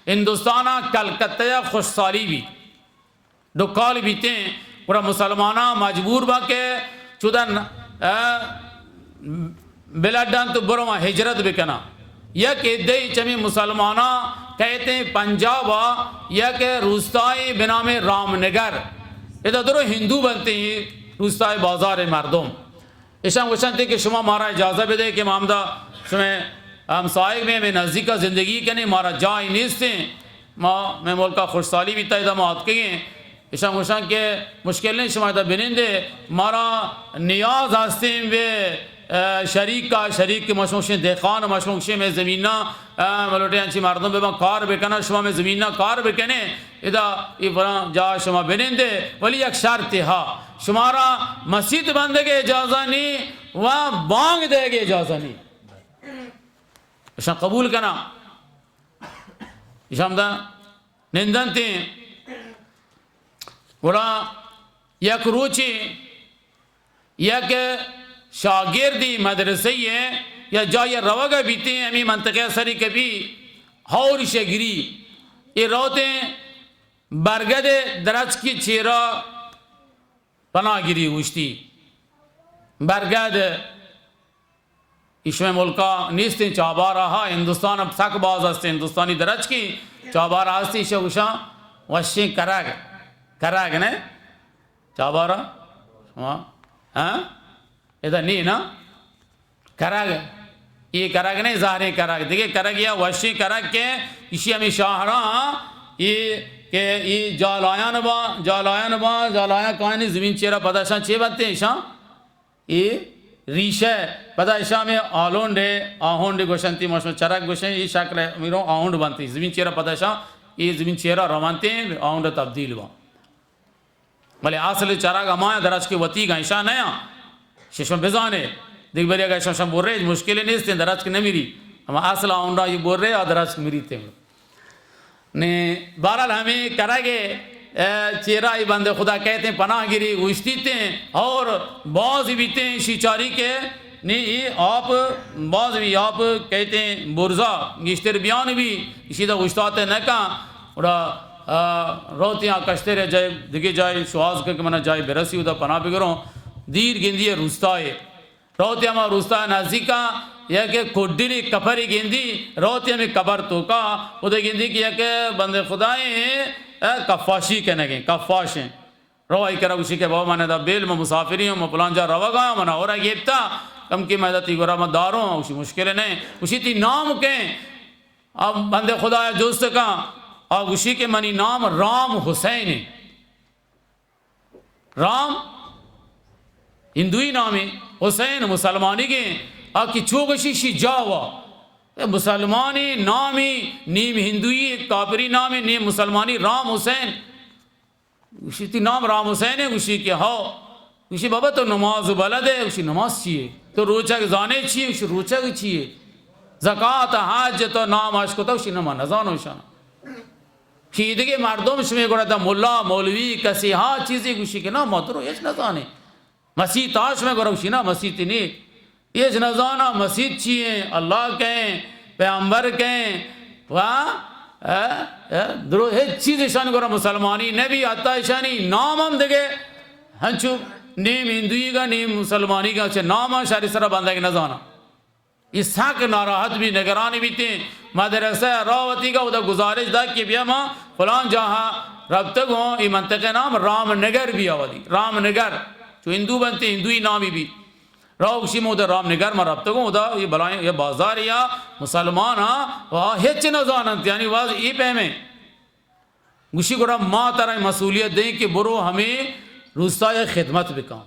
ہندوستان ءَ کلکتہ ءَ خشکسالی بیت، ڈکال بیتیں، گڑا مسلماناں مجبور باں کہ چودن، ءَ، بلڈ انت و برواں ہجرت بکناں۔ یک عدے چمی مسلماناں کئیتیں پنجاب ءَ یک روستائے بنام رام نگر، ادا درو ہندو بنتیں، روستائے بازار مردم۔ ایشاں گوشنت کہ شما مارا اجازہ بدے کہ ما ہمدا شمئے ہمسائگ بیں، ہمے نزیکا زندگی کنیں، مارا جاہے نیستیں، ما مئے ملکا خشکسالی بیتا، ادا ما آتکگیں۔ ایشاں گوشاں کہ مشکل نہیں، شما ادا بنندے، مارا نیاز ہستیں بے، ءَ، شریک کا، شریک کہ ما شما گوشیں دہقان، ما شما گوشیں مئے زمینا، ءَ، ملوٹے انچی مردم بے ما کار بکناں، شما مئے زمینا کار بکنے۔ ادا اے فلاں جاہ شما بنندے، ولی یک شرطے ہا، شمارا مسیت بندگ اجازہ نی و بانگ دئیگ اجازہ نی۔ اشاں قبول کنا، اشاں ہمدا نندنتیں۔ گڑا یک روچے یک شاگردی مدرسہ یا جای روگا بیتیں، ہمیں منطقہ سری کبھی ہور شگری، اے روتیں برگد درچکی چیرا پناہ گری گوشتی۔ برگد ایشمئے ملکا نیستیں، چابارا ہا، ہندوستان سک باز ہستیں، ہندوستانی درچکی چابارا ہستیں، ایشا گوشاں وشیں کرگ، کرگ نے؟ چابارا؟ شما؟ ہاں؟ ادا نی نا؟ کرگ۔ اے کرگ نہیں، زہریں کرگ۔ دیگہ کرگ یا وشیں کرگ کہ ایشی ہمیں شاہراں، اے کہ اے جالایان با، جالایان با، جالایان کائنی زمین چیرا پدا شان چے بنتے ایشاں؟ اے ریشہ۔ پدا ایشاں ہمیں آلونڈے، آہونڈے گوشنتی، ما شما چرگ گوشیں، اے شکل میرو آہونڈ بنتی۔ زمین چیرا پدا شان، اے زمین چیرا روانتے، آہونڈ تبدیل با۔ بلے اصل چراگ ہمایاں، درچک وتیگاں، اشاں نیاں۔ ششم بزانے۔ دیگہ بری اگہ ششم برے، مشکل نیستیں، درچک نمیری۔ ہما اصل آونڈا یہ برے، آ درچک مریتیں۔ نے بہرحال ہمیں کرگے، اے، چیرا ای بندے خدا کہتیں پناہ گری اوشتیتیں اور باز بیتیں شیچاری کے نی اے آپ باز وی آپ کئیتیں برزا گیشتر بیان بی، اشی دا اوشتات نہ کن۔ گڑا، آ، روتیاں کشتر جائے، دگہ جائے شواز کن کہ منا جائے برسی، اودا پناہ بگروں۔ دیر گندی ہے روستائے۔ روتی ہما روستا نزیکا یک کڈلی کپری گندی، روتی ہمیں قبر توکا، اودا گندی کہ یک بندے خدائے، اے، کفاشی کنگیں، کفاشیں۔ رو آئی کرا گوشی کہ بابا، من ادا بیل، من مسافری ہوں، من پلان جا روگا ہوں، من اورا گیپتا، کم کہ میں ادا تی گورا من داروں، گوشی مشکل نہیں۔ گوشی تی نام کئے؟ آ بندے خدا جست کن، آ گوشی کہ منی نام رام حسین ہے۔ رام ہندوئی نامے، حسین مسلمانی گے، آ کہ چو گوشی شی جاوا۔ اے مسلمانی نامی، نیم ہندوئی، کافری نامی، نیم مسلمانی، رام حسین۔ گوشی، تی نام رام حسین ہے؟ گوشی کہ ہو۔ گوشی، بابا تو نماز بلد ہے؟ گوشی، نماز چی ہے؟ تو روچگ زانے چی ہے؟ گوشی، روچگ چی ہے؟ زکات، حج تو نام اش کتا؟ گوشی، نہ، ما نزانو شان۔ چی دگہ مردم شمی گڑا دا ملا، مولوی، کسی ہا چیزی؟ گوشی کہ نہ، ما تو رو ہچ نزانے۔ مسیت آ شمی گڑا؟ گوشی نہ، مسیت نی۔ ہچ نزانا مسیت چی ہیں، اللہ کہیں، پیغمبر کہیں، و، اے، اے، درو ہچ چیز ایشانی گورا مسلمانی نبی، حتی ایشانی نام ہم دگہ ہنچو نیم ہندوئی گا، نیم مسلمانی گا، چہ نام ہم شاری سرا بندگ نزانا۔ ای سک ناراحت بی، نگرانی بیتیں۔ مدرسہ ءَ راہ وتیگا اودا گزارش دا کہ بیا ما فلان جاہا رپتگوں، ای منطقہ نام رام نگر بیا ودی، رام نگر۔ چو ہندو بنتے، ہندوئی نامی بی۔ راہ گوشی ما اودا رام نگر ما رپتگوں، اودا یہ بلائیں یہ بازار یا مسلمان ہاں، و ہچ نہ زاننت، یعنی واز ای پیمیں۔ گوشی گڑا ما ترا مسئولیت دیں کہ برو ہمیں روستایا خدمت بکن۔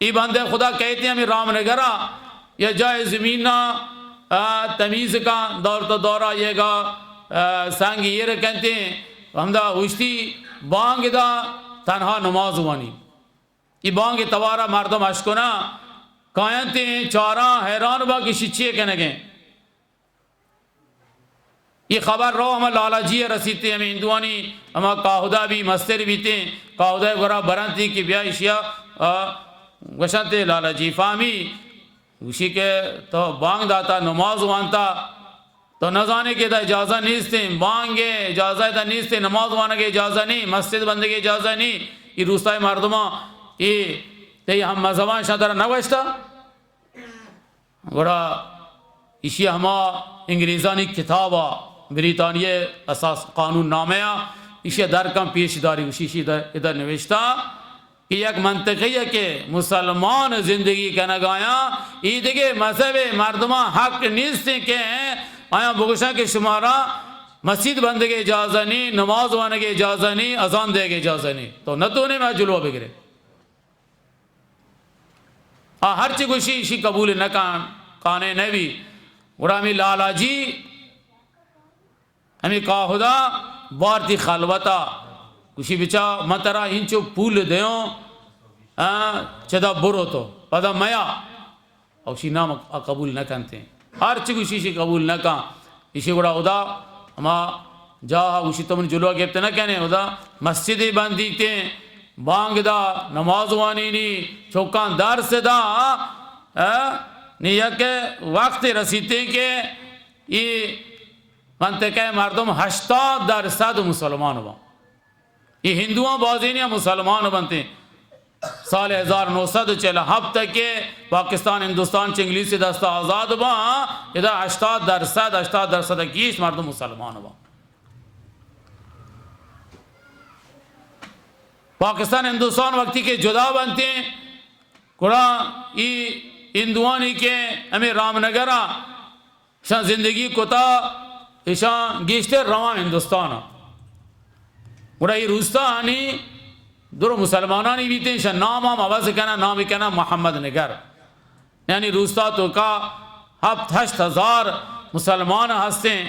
ای بندہ خدا کہتے ہمیں رام نگرا یا جائے زمینا، آ، تمیز کا دور تا دورا یہ گا، آ، سنگ ایر کنتے، ہمدا اوشتی بانگ دا تنہا نماز وانی۔ ای بانگ توارا مردم اشکنا کاینتے چاراں حیران با کہ شی چیے کنگیں۔ یہ خبر رو ہما لالا جی رسیتے، ہمیں ہندوانی ہما کاہدا بی مستر بیتے، کاہدا گورا برنتی کہ بیا اشیا، آ، گوشنتے لالا جی فاہمی، گوشی کہ تو بانگ داتا، نماز وانتا، تو نزانے کہ دا اجازہ نیستیں، بانگ اجازہ دا نیستیں، نماز وانگ اجازہ نہیں، مسجد بندگ اجازہ نہیں، یہ روستائے مردماں، یہ تے ہم مذہبان شان ترا نگوشتا؟ گڑا ایشی ہما انگریزانی کتابا، بریتانیہ اساس قانون نامہ آ، ایشی در کن پیش داری، ایشی، ایشی در، ادھر نوشتہ کہ یک منطقہ کہ مسلمان زندگی کنگایاں، ای دگہ مذہب مردماں حق نیست کہ آیاں بگوشاں کہ شمارا مسجد بندگ اجازہ نہیں، نماز وانگ اجازہ نہیں، اذان دیگ اجازہ نہیں، تو نتونے میں جلوہ بگرے۔ آ ہرچی گوشی ایشی قبول نہ کان، قانع نہ بی۔ گڑا ہمیں لالا جی، ہمیں کاہدا بارتی خلوتا، گوشی بچا من ترا انچو پول دیوں، آ، چدا برو تو، پدا میا۔ اوشی نام آ قبول نہ کنتے۔ ہرچی گوشی ایشی قبول نہ کان۔ ایشی گڑا ادا ہما جاہ گوشی تو من جلوہ گپت نہ کنے، ادا مسجد بندیتے، بانگ دا، نماز وانینی، چوکاں درس دا، اے، نی یک وقت رسیتے کہ ای منطقہ مردم ہشتاد درصد مسلمان با۔ یہ ہندوان بازینی مسلمان بنتے۔ سال ہزار نو سد چل ہفت کہ پاکستان ہندوستان چہ انگلیس دست آزاد با، ادا ہشتاد درصد، ہشتاد درصد گیش مردم مسلمان با۔ پاکستان ہندوستان وقتی کہ جدا بنتے، گڑا ای ہندوانی کہ ہمیں رام نگر آ شان زندگی کتا، ایشان گیشتر رواں ہندوستان۔ گڑا ای روستانی درو مسلمانانی بیتیں، شان نام ہم عوض کنا، نام کنا محمد نگر۔ یعنی روستا توکا ہفت ہشت ہزار مسلمان ہستیں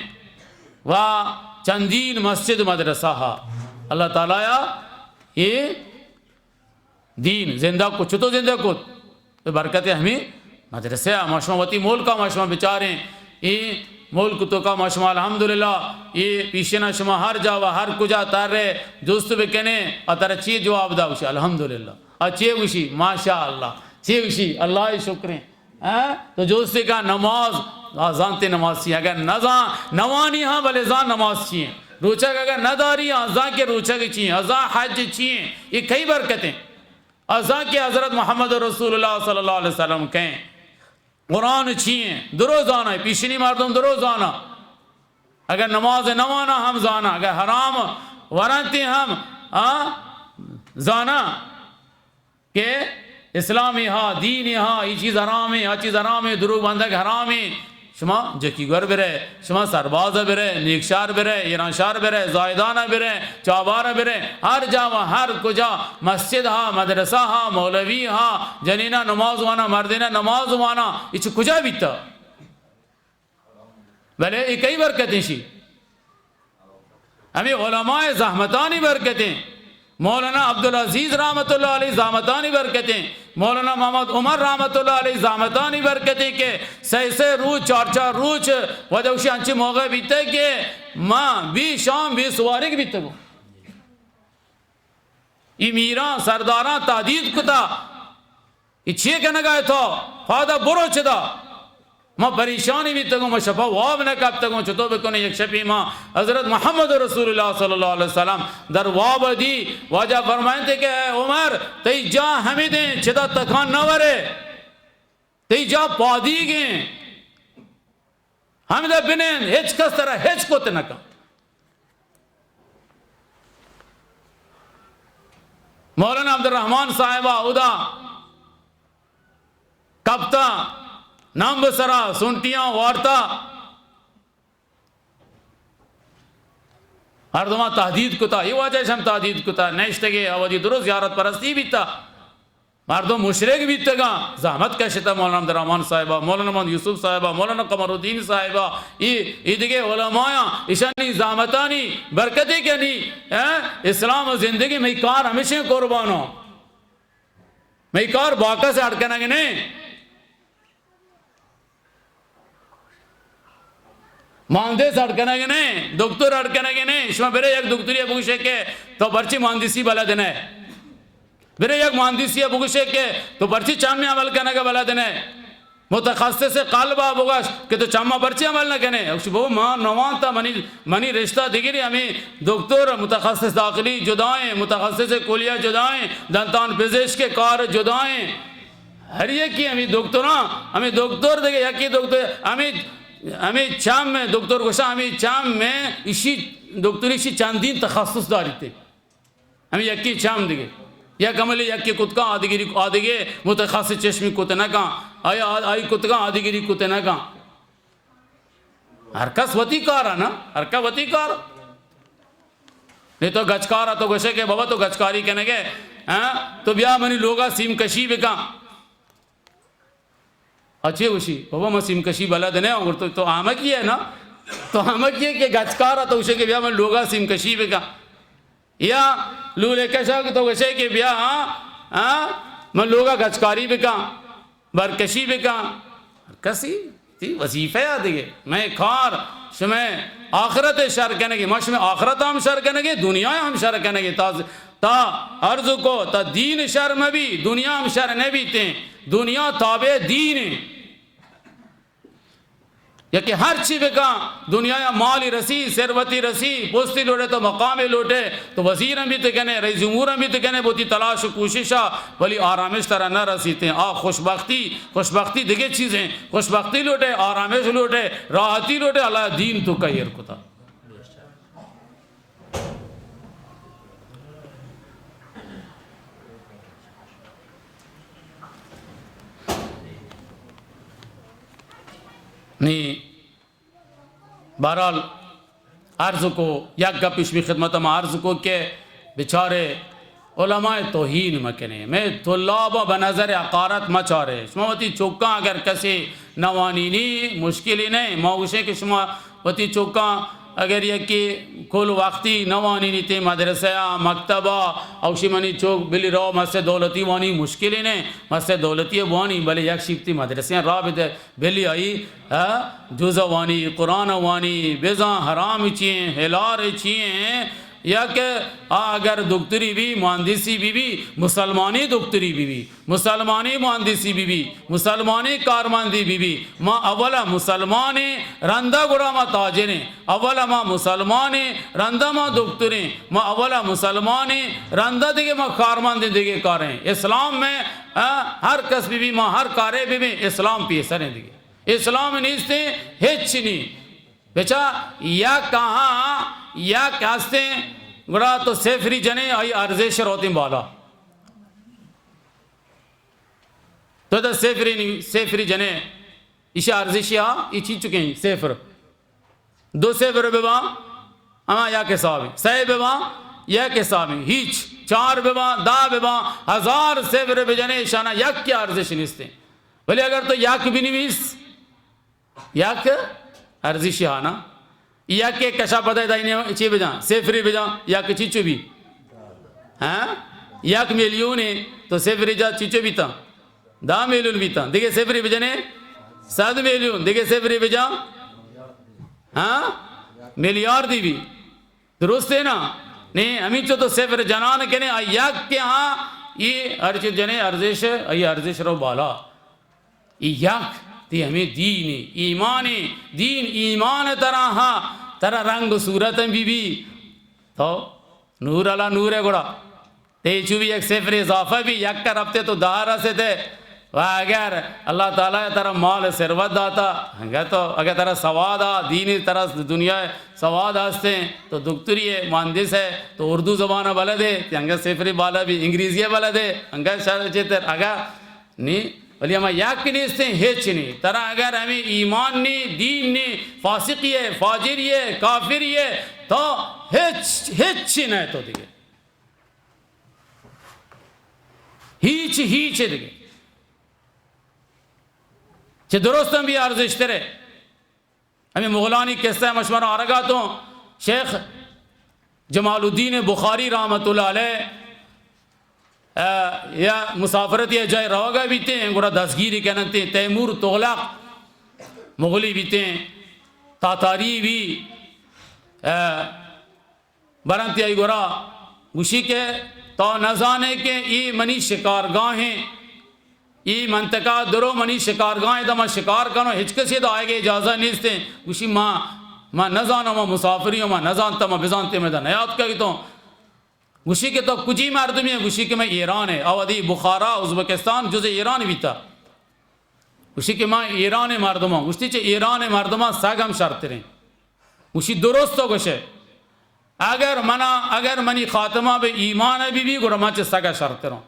و چندین مسجد مدرسہ ہا۔ اللہ تعالی یا یہ دین زندہ کت، چطور زندہ کت؟ بہ برکت ہمیں مدرسہ۔ ما شما وتی ملک ما شما بچاریں، اے ملک توکا ما شما الحمدللہ، اے پیشنا شما ہر جا و ہر کجا تر رہے جست بکنے، آ ترا چی جواب دا؟ گوشی الحمدللہ۔ آ چی گوشی؟ ماشاءاللہ۔ چی گوشی؟ اللہ شکریں۔ ہاں؟ تو جوستے کا نماز، آ زانتے نماز چی؟ اگر نہ زان، نوانی ہاں بلے زان نماز چی ہیں۔ روچگ اگر نہ داری، آ زان کے روچگ چی ہیں، آ زان حج چی ہیں۔ یہ کئی برکتیں۔ آ زان کے حضرت محمد رسول اللہ صلی اللہ علیہ وسلم کہیں۔ قرآن چی ہیں؟ درو زانا، پیشنی مردم درو زانا۔ اگر نماز نوانا ہم زانا، اگر حرام ورنتے ہم، آ، زانا۔ کہ اسلامی ہا، دینی ہا، ای چیز حرامیں، آ چیز حرامیں، دروگ بندگ حرامیں۔ شما جکی گور برے، شما سرباز برے، نیک شہر برے، ایران شہر برے، زاہدان برے، چابار برے، ہر جا و ہر کجا مسجد ہا، مدرسہ ہا، مولوی ہا، جنینا نماز وانا، مردینا نماز وانا، اچ کجا بیتا؟ بلے اے کئی برکتیں شی؟ ہمیں علماء زحمتانی برکتیں۔ مولانا عبدالعزیز رحمت اللہ علیہ زحمتانی برکتیں۔ مولانا محمد عمر رحمت اللہ علیہ زحمتانی برکتیں کہ سہ سہ روچ، چار چار روچ ودا وشی انچی موقع بیتے کہ ما بی شام بی سوارگ بیتگو۔ ای میراں سرداراں تہدید کتا۔ اے چے کنگا ئے تو؟ پادا برو چدا۔ ما پریشانی بیتگوں، ما شپا واب نہ کپتگوں، چطور بکنیں؟ یک شپی ما حضرت محمد رسول اللہ صلی اللہ علیہ وسلم در واب دی، واجہ فرمائنتے کہ اے عمر، تئی جاہ ہمیدیں، چدا تکان نہ ورے، تئی جاہ پادیگیں۔ ہمدا بنند، ہچ کس ترا ہچ کت نہ کن۔ مولانا عبدالرحمن صاحبہ اودا کپتا، نمب سرا سنٹیاں وارتا، مردماں تہدید کتا، اے واجہ اش ہم تہدید کتا، نشتگے، آ وتی درست زیارت پرستی بیتا۔ مردم مشرک بیتگاں، زحمت کشتا مولانا عبدالرحمن صاحبہ، مولانا محمد یوسف صاحبہ، مولانا قمر الدین صاحبہ، ای، ای دگہ علمایاں، اشانی زحمتانی برکتے کنی، اے، اسلام و زندگی مئی کار ہمیشیں قربانوں۔ مئی کار باکس اڈ کنگ نہ۔ مہندس اڈ کنگ نہ، دکتر اڈ کنگ نہ۔ شما برے یک دکتری بگوشے کہ تو پرچی مہندسی بلد نہ۔ برے یک مہندسی بگوشے کہ تو پرچی چم عمل کنگ بلد نہ۔ متخصص قلب بگوش کہ تو چم پرچی عمل نہ کنے۔ گوشی بابا ما نوانتا، منی، منی رشتہ دگری، ہمیں دکتر متخصص داخلی جدائیں، متخصص کلیہ جدائیں، دنتان پزشک کار جدائیں۔ ہر یکی ہمے دکتراں، ہمے دکتر دگہ یکی دکتر، ہمے، ہمے چم میں دکتر گوشاں، ہمے چم میں اشی دکتر اشی چندین تخصص داریتے۔ ہمے یکی چم دگہ یک عملی یکی کتکاں آدگری، آدگہ متخصص چشمی کت نہ کن، آئی، آئی کتکاں آدگری کت نہ کن۔ ہر کس وتی کار ء نا، ہر کس وتی کار۔ نی تو گچکار ء تو گوشے کہ بابا تو گچکاری کنگے، ہاں؟ تو بیا منی لوگا سیم کشی بکن۔ اچھے گوشی، بابا من سیم کشی بلد نہ ہوں، تو، تو آمکی ہے نا؟ تو آمکی ہے کہ گچکار ء تو گوشے کہ بیا منی لوگا سیم کشی بکن۔ یا لولے کشا کہ تو گوشے کہ بیا، ہاں، ہاں، من لوگا گچکاری بکن، برکشی بکن۔ ہر کسی تی وظیفہ یا دگہ۔ میں کار شمے آخرت شر کنگی، ما شمے آخرت ہم شر کنگی، دنیا ہم شر کنگی۔ تا، تا عرض کو، تا دین شر مبی، دنیا ہم شر نبیتے۔ دنیا تابع دین ہے۔ یا کہ ہر چی بکاں، دنیا یا مالی رسی، ثروتی رسی، پوستی لوٹے تو مقامی لوٹے تو وزیر ہم بیت کنے، رئیس جمہور ہم بیت کنے، بوتی تلاش و کوشش آ، ولی آرامش ترا نہ رسیتے۔ آ خوشبختی، خوشبختی دگہ چیزیں، خوشبختی لوٹے، آرامش لوٹے، راحتی لوٹے، اللہ دین تو کہیر کتا۔ نی بہرحال عرض کو، یک گپ اشمی خدمت ما عرض کو کہ بچارے علماء توہین مکنے، میں طلاب بہ نظر حقارت مچارے۔ شما وتی چکاں اگر کسی نوانینی مشکلی نہیں، ما گوشیں کہ شما وتی چکاں اگر یکی کل وقتی نوانینیتے مدرسہ ء، مکتب ء، اوشی منی چک بلی رو مسجد دولتی وانی مشکلی نے، مسجد دولتی ء بوانی، بلے یک شیفتی مدرسہ ء راہ بدے، بلی آئی، ء، جز وانی، قرآن وانی، بزاں حرام چی ہیں، حلال چی ہیں، یا کہ آ اگر دکتری بھی، مہندسی بھی بھی، مسلمانی دکتری بھی بھی۔ مسلمانی مہندسی بہ بی، مسلمانی کارمندی بہ بی، ما اولا مسلمانی رندا گڑا ما تاجریں، اولا ما مسلمانی رندا ما دکتریں، ما اولا مسلمانی رندا دگہ ما کارمندیں دگہ کاریں۔ اسلام میں، آ، ہر کس بہ بی، ما ہر کارے بہ بی، اسلام پیسریں دگہ۔ اسلام نیستیں، ہچ نی۔ بچا یک آہاں، یک ہستیں، گڑا تو صفری جنے، آئی ارزش روتیں بالا۔ تو دا صفری نی، صفری جنے، ایشی ارزشی ہا، ای چی چکیں صفر۔ دو صفر ببا، اما یک حسابی۔ سئے ببا، یک حسابی۔ ہیچ۔ چار ببا، دہ ببا، ہزار صفر بجنے، ایشانا یک کی ارزش نیستیں۔ ولی اگر تو یک بنویس، یک ارزشی ہا نا۔ یک کے کشا پتہ دائنے چی بجان، صفری بجان، یک چیچو بی۔ ہاں؟ یک میلیون ہے تو صفری جا چیچو بیتا؟ دہ میلیون بیتا۔ دگہ صفری بجنے؟ صد میلیون۔ دگہ صفری بجان؟ ہاں؟ میلیاردی بی۔ درست ہے نا؟ نہیں، ہمینچو تو صفر جنان کنے، آ یک کے ہاں، یہ ہر چیز جنے ارزش، یہ ارزش رو بالا۔ ای یک، تی ہمیں دین، ایمان، دین، ایمان ترا ہاں، ترا رنگ و صورت بی بی۔ تو نور علا نور ہے گڑا۔ تے چو بھی یک صفر اضافہ بھی، یک کا ربطے تو دہ رسے تے۔ و اگر اللہ تعالی ترا مال ثروت داتا، انگا تو، اگر ترا سواد آ، دینی ترا دنیا سواد ہستیں، تو دکتری ہے، مہندس ہے، تو اردو زبان بلد ہے، تی انگا صفر بالا بھی انگریزی بلد ہے، انگا شر چتر، اگر نی، ولی ہما یک نیستیں، ہچ نی۔ ترا اگر ہمیں ایمان نی، دین نی، فاسقی ہے، فاجری ہے، کافری ہے، تو ہچ، ہچ نہ تو دیگه۔ ہیچ، ہیچ دیگه۔ چه درستم بھی ارزشتره۔ ہمیں مغلانی قصہ ما شمارا آرگا تو، شیخ جمال الدین بخاری رحمت اللہ علیہ، آ، یا مسافرتی جائے روگا بیتیں، گڑا دستگیری کننتیں، تیمور تغلق مغلی بیتیں، تاتاری بھی، آ، برنتی آئی گورا گوشی کہ تو نزانے کہ ای منی شکارگاہیں، ای منطقہ درو منی شکارگاہیں، دا ما شکار کنو، ہچ کسی دا آئے گے اجازہ نیستیں۔ گوشی ما، ما نزانو، ما مسافری ہوں، ما نزانتا، ما بزانتے میں دا نیاد کئی تو۔ گوشی کہ تو کجی مردمی ہے؟ گوشی کہ میں ایران ہے۔ آوادی بخارا، ازبکستان، جز ایران بیتا۔ گوشی کہ ما ایران مردمان۔ گوشتی چہ ایران مردمان سگ ہم شرتریں۔ گوشی درست تو گوشے۔ اگر منا، اگر منی خاتمہ بہ ایمان بی بی، گڑا من چہ سگا شرتروں۔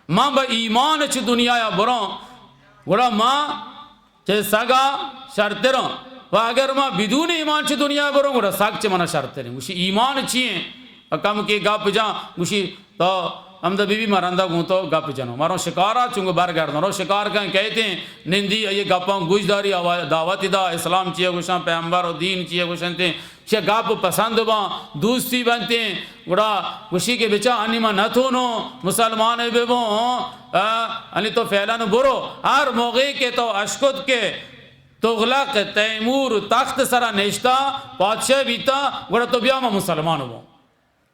من بہ ایمان چہ دنیا بروں، گڑا من چہ سگا شرتروں۔ و اگر من بدون ایمان چہ دنیا بروں، گڑا سگ چہ منا شرتریں۔ گوشی ایمان چی ہیں؟ کم کے گپ جان، گوشی تو ہمدا بی بی، ما رندا گوں تو گپ جنوں۔ ما رو شکارا، چونکہ برگردوں۔ رو شکار کن کہتے ہیں، نندی، یہ گپاں گوش داری، آوا-، دعوت دا، اسلام چیئے گوشاں، پیغمبر و دین چیئے گوشنتے، چہ گپ پسند باں، دوستی بنتے، گڑا گوشی کہ بچا انی ما نتونو مسلمان ببوں، آ، انی تو فعلاً برو۔ ہر موقع کہ تو اشکت کہ تغلق تیمور تخت سرا نشتا، پادشاہ بیتا، گڑا تو بیا ما مسلمان بوں۔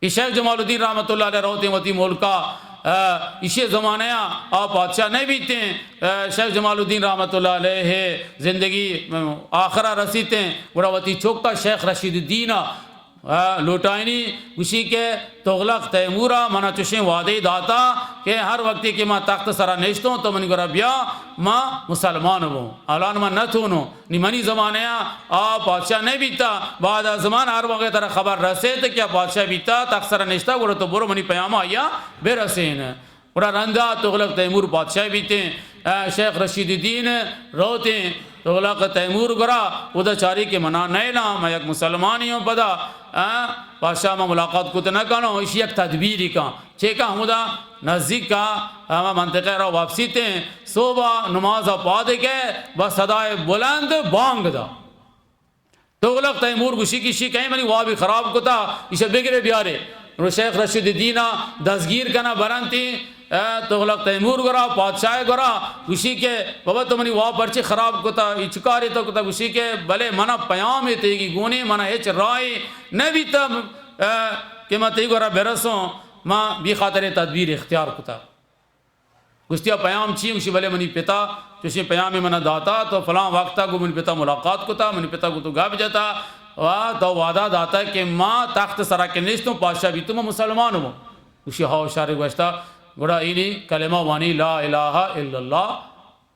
ای شیخ جمال الدین رحمت اللہ علیہ روتیں وتی ملکا، آ، ایشی زمانہ آ، آ پادشاہ نہ بیتیں، آ، شیخ جمال الدین رحمت اللہ علیہ زندگی، آ، آخرا رسیتیں، گڑا وتی چوکا شیخ رشید الدین آ، آ، لوٹائنی، گوشی کہ تغلق تیمورا منا چوشیں وعدے داتا کہ ہر وقتی کہ ما تخت سرا نشتوں تو منی گورا بیا، ما مسلمان بوں۔ الان ما نتونوں۔ نی منی زمانہ آ، آ پادشاہ نہ بیتا، بعد از زمان ہر وقت ترا خبر رسیت کہ آ پادشاہ بیتا، تخت سرا نشتا، گڑا تو برو منی پیاما آیا برسین۔ گڑا رندا تغلق تیمور پادشاہ بیتیں، آ، شیخ رشید الدین روتیں تغلق تیمور گورا، اودا چاری کہ منا نیلاں، ما یک مسلمانی ہوں پدا، آ، پادشاہ ما ملاقات کت نہ کنوں، ایشی یک تدبیری کن۔ چیکا ہمودا نزدیک کا ہما منطقہ را واپسی تیں، صوبہ نماز پاد کے با صدای بلند بانگ دا۔ تغلق تیمور گوشی کہ شی کہیں منی وابی خراب کتا، ایشا بگرے بیارے۔ رو شیخ رشید الدین دستگیر کنا برنتی، اے، تغلق تیمور گورا، پادشاہ گورا، گوشی کہ بابا تو منی واب پرچی خراب کتا، ای چکاری تو کتا؟ گوشی کہ بلے منا پیام تیگی گونی، منا ہچ راہی نہ بیتا، اے، کہ ما تیگورا برسوں۔ ما بی خاطر تدبیر اختیار کتا۔ گوشتی، آ پیام چی؟ گوشی، بلے منی پتا چوشیں پیامے منا داتا، تو فلاں وقتا گوں منی پتا ملاقات کتا، منی پتا گوں تو گپ جتا و تو وعدہ داتا کہ ما تخت سرا کہ نشتوں، پادشاہ بیتوں، ما مسلمان بوں۔ گوشی، ہاو شر گوشتا، گڑا اینی کلمہ وانی، لا الہ الا اللہ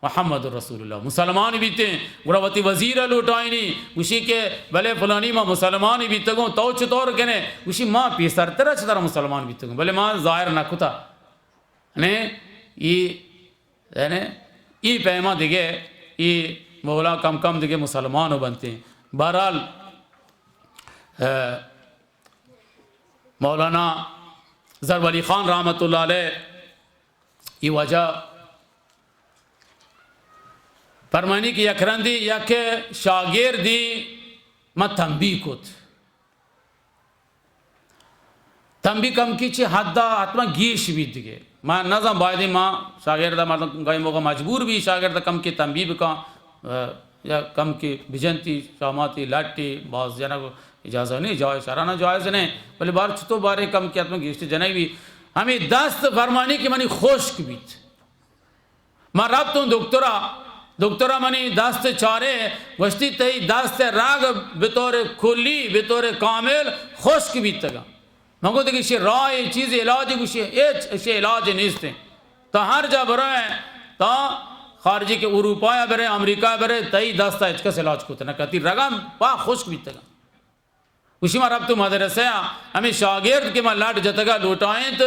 محمد رسول اللہ، مسلمان بیتیں۔ گڑا وتی وزیر لوٹائینی، گوشی کہ بلے فلانی ما مسلمان بیتگوں، تو چطور کنے؟ گوشی، ما پیسرترا چہ ترا مسلمان بیتگوں، بلے ما ظاہر نہ کتا۔ نے ای، یعنی ای پیما دگہ ای مولا کم کم دگہ مسلمان بنتیں۔ بہرحال، اے، مولانا ظہور ولی خان رحمت اللہ علیہ ای واجہ فرمانی کہ یک رندی یک شاگردی ما تنبیہ کت۔ تنبیہ کمکی چہ حدا حتما گیش بیت دگہ۔ ما نزان، بایدیں ما شاگرد مردم گاہی موقع مجبور بی شاگرد کمکی تنبیہ بکن، اه، یا کمکی بجنتی، شاماتی، لٹی، باز جنگ اجازہ نہیں، جائز، شرعاً جائز نہیں، بلے بار چطور بارے کمکی حتما گیشتی جنگ بی۔ ہمیں دست فرمانی کہ منی خشک بیت۔ ما رپتوں دکترا، دکترا منی دست چارے، گوشتی تئی دست رگ بطور کلی، بطور کامل خشک بیتگا۔ من گو دگہ اشی راہ چیز علاج؟ گوشی ہچ اشی علاج نیستیں۔ تا ہر جا بروئے تا خارجی کہ اروپا ءَ برے، امریکہ ءَ برے، تئی دست ءَ ہچ کس علاج کت نہ کنت، تئی رگاں پاک خشک بیتگاں۔ گوشی، ما رپت مدرسہ ءَ، ہمے شاگرد کہ ما لٹ جتگا لوٹائینت،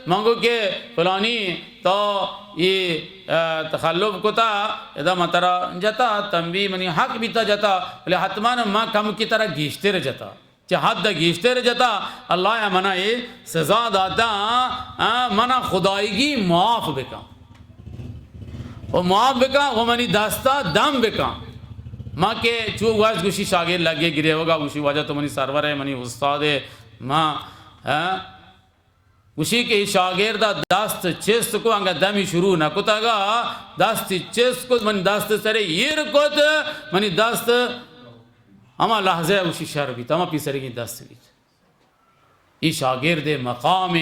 من گو کہ فلانی تو اے، آ، تخلف کتا، ادا ما ترا جتا، تنبیہ منی حق بیتا جتا، بلے حتماً ما کم کی ترا گیشتر جتا۔ چہ حد ءَ گیشتر جتا، اللہ ءَ منا اے سزا داتا، آ، منا خدائیگی معاف بکن۔ و معاف بکن و منی دستا دم بکن۔ ما کہ چو گوشت، گوشی شاگرد لگے گریوگا، گوشی واجہ تو منی سرور ئے، منی استاد ئے، ما، آ، گوشی کہ اے شاگرد ءَ دست چست کو، انگا دمی شروع نہ کتگا، دست چست کو، منی دست سرے ایر کت، منی دست ہما لحظہ ءَ گوشی شر بیت، ہما پیسریگیں دست بیت۔ اے شاگرد مقام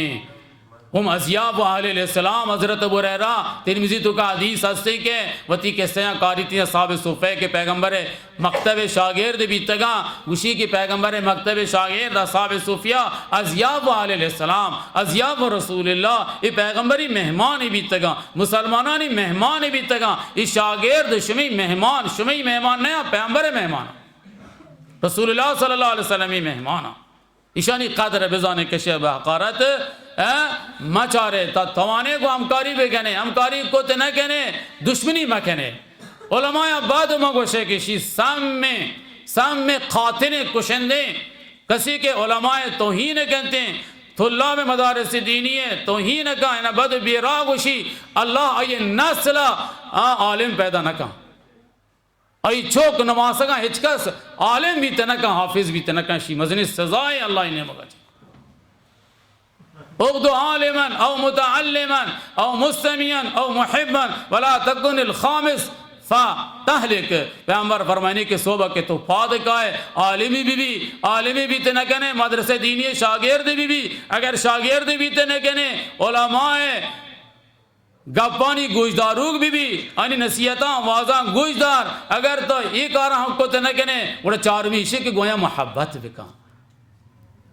ہم اضیاف اہل الاسلام، حضرت ابو ہریرہ، ترمذی توکا حدیث ہستے کہ وتی قصہ یاں کاریتی اصحاب صفہ کہ پیغمبر مکتب شاگرد بیتگاں، گوشی کہ پیغمبر مکتب شاگرد اصحاب صفیہ اضیاف اہل الاسلام، اضیاف رسول اللہ، اے پیغمبری مہمانی بیتگاں، مسلمانانی مہمانی بیتگاں، اے شاگرد شمی مہمان، شمی مہمان نہ، پیغمبر مہمان، رسول اللہ صلی اللہ علیہ وسلم مہمان۔ ایشانی قدر بزانے، کشے بہ حقارت، اے، مچارے، تا توانے گو ہمکاری بکنے، ہمکاری کت نہ کنے، دشمنی مکنے۔ علماء بعد ما گوشے کہ شی سم، سم قاتل کشندے، کسی کہ علماء توہین کنتے، طلاب مدارس دینی توہین کا، انا بد بیرا گوشی، اللہ ای نسل آ عالم پیدا نہ کن۔ آئی چوک نماسگاں ہچ کس عالم بیت نہ کن، حافظ بیت نہ کن، شی مزنی سزائے اللہ نیمگا چہ۔ اغد عالما او متعلما او مستمعا او محبا ولا تکن الخامس فتهلك۔ پیغمبر فرمانی کہ صبح کہ تو پاد کائے، عالمی بی بی، عالمی بیت نہ کنے، مدرسہ دینی شاگرد بی بی، اگر شاگرد بیت نہ کنے، علماء گپانی گوشداروک بی بی، آنی نصیحتاں، وازاں گوشدار۔ اگر تو اے کاراں ہم کت نہ کنے، گڑا چارمی ایشی کہ گویا محبت بکن۔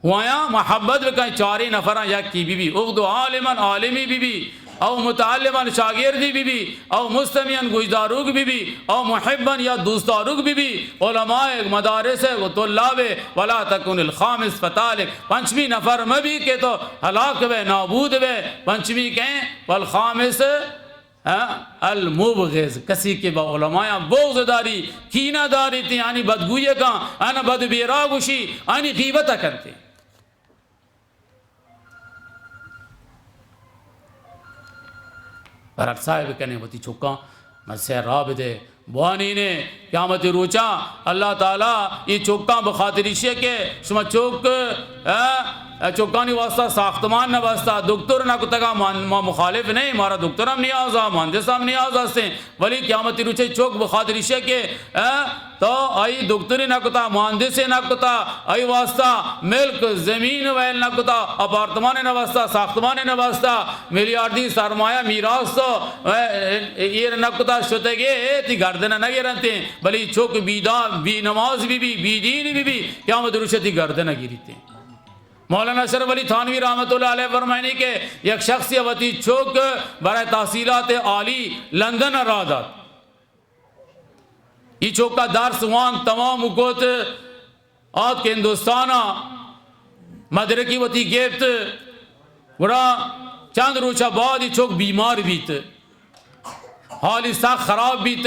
گویا محبت بکن، چاریں نفراں یکی بی بی۔ اغد عالما، عالمی بی بی، او متعلما، شاگردی بی بی، او مستمعا، گوشداروک بی بی، او محبا، یا دوستداروک بی بی، علماء، مدارس و طلاب، ولا تکن الخامس فتهلك۔ پنچمی نفر مبی کہ تو ہلاک بے، نابود بے۔ پنچمی کہیں؟ والخامس، ہاں، المبغض، کسی کہ با علمایاں بغض داری، کینہ داری، تی آنی بدگوئی کن، آنا بد بیرا گوشی، آنی غیبت کنتے۔ برات صاحب کنے وتی چکاں مدرسہ راہ بدے، بوانینے، قیامت روچا اللہ تعالی اے چکاں بخاطر ایشی کہ شما چک، اے، اے چکانی واسطہ ساختمان نہ بستا، دکتر نہ کتگا، ما، ما مخالف نہیں، مارا دکتر ہم نیاز آ، مہندس ہم نیاز ہستیں، ولی قیامت روچے چک بخاطر ایشی کہ، اے، تو آئی دکتری نہ کتا، مہندسی نہ کتا، آئی واسطہ ملک، زمین ویل نہ کتا، اپارتمان نہ بستا، ساختمان نہ بستا، میلیاردی سرمایہ میراث تو، اے، ایر نہ کتا، شتگے، تی گردن نہ گرنتے، بلے چوک بیدا، بی نماز بی بی، بی دین بی بی، قیامت روچ تی گردن گیریتے۔ مولانا اشرف علی تھانوی رحمت اللہ علیہ فرمائنی کہ یک شخصی وتی چوک برای تحصیلات عالی لندن راہ دات۔ ای چوکا درس وان تمام کت، آت کہ ہندوستانا مدرکی وتی گپت، گڑا چند روچا بعد ای چوک بیمار بیت، حالی سخت خراب بیت،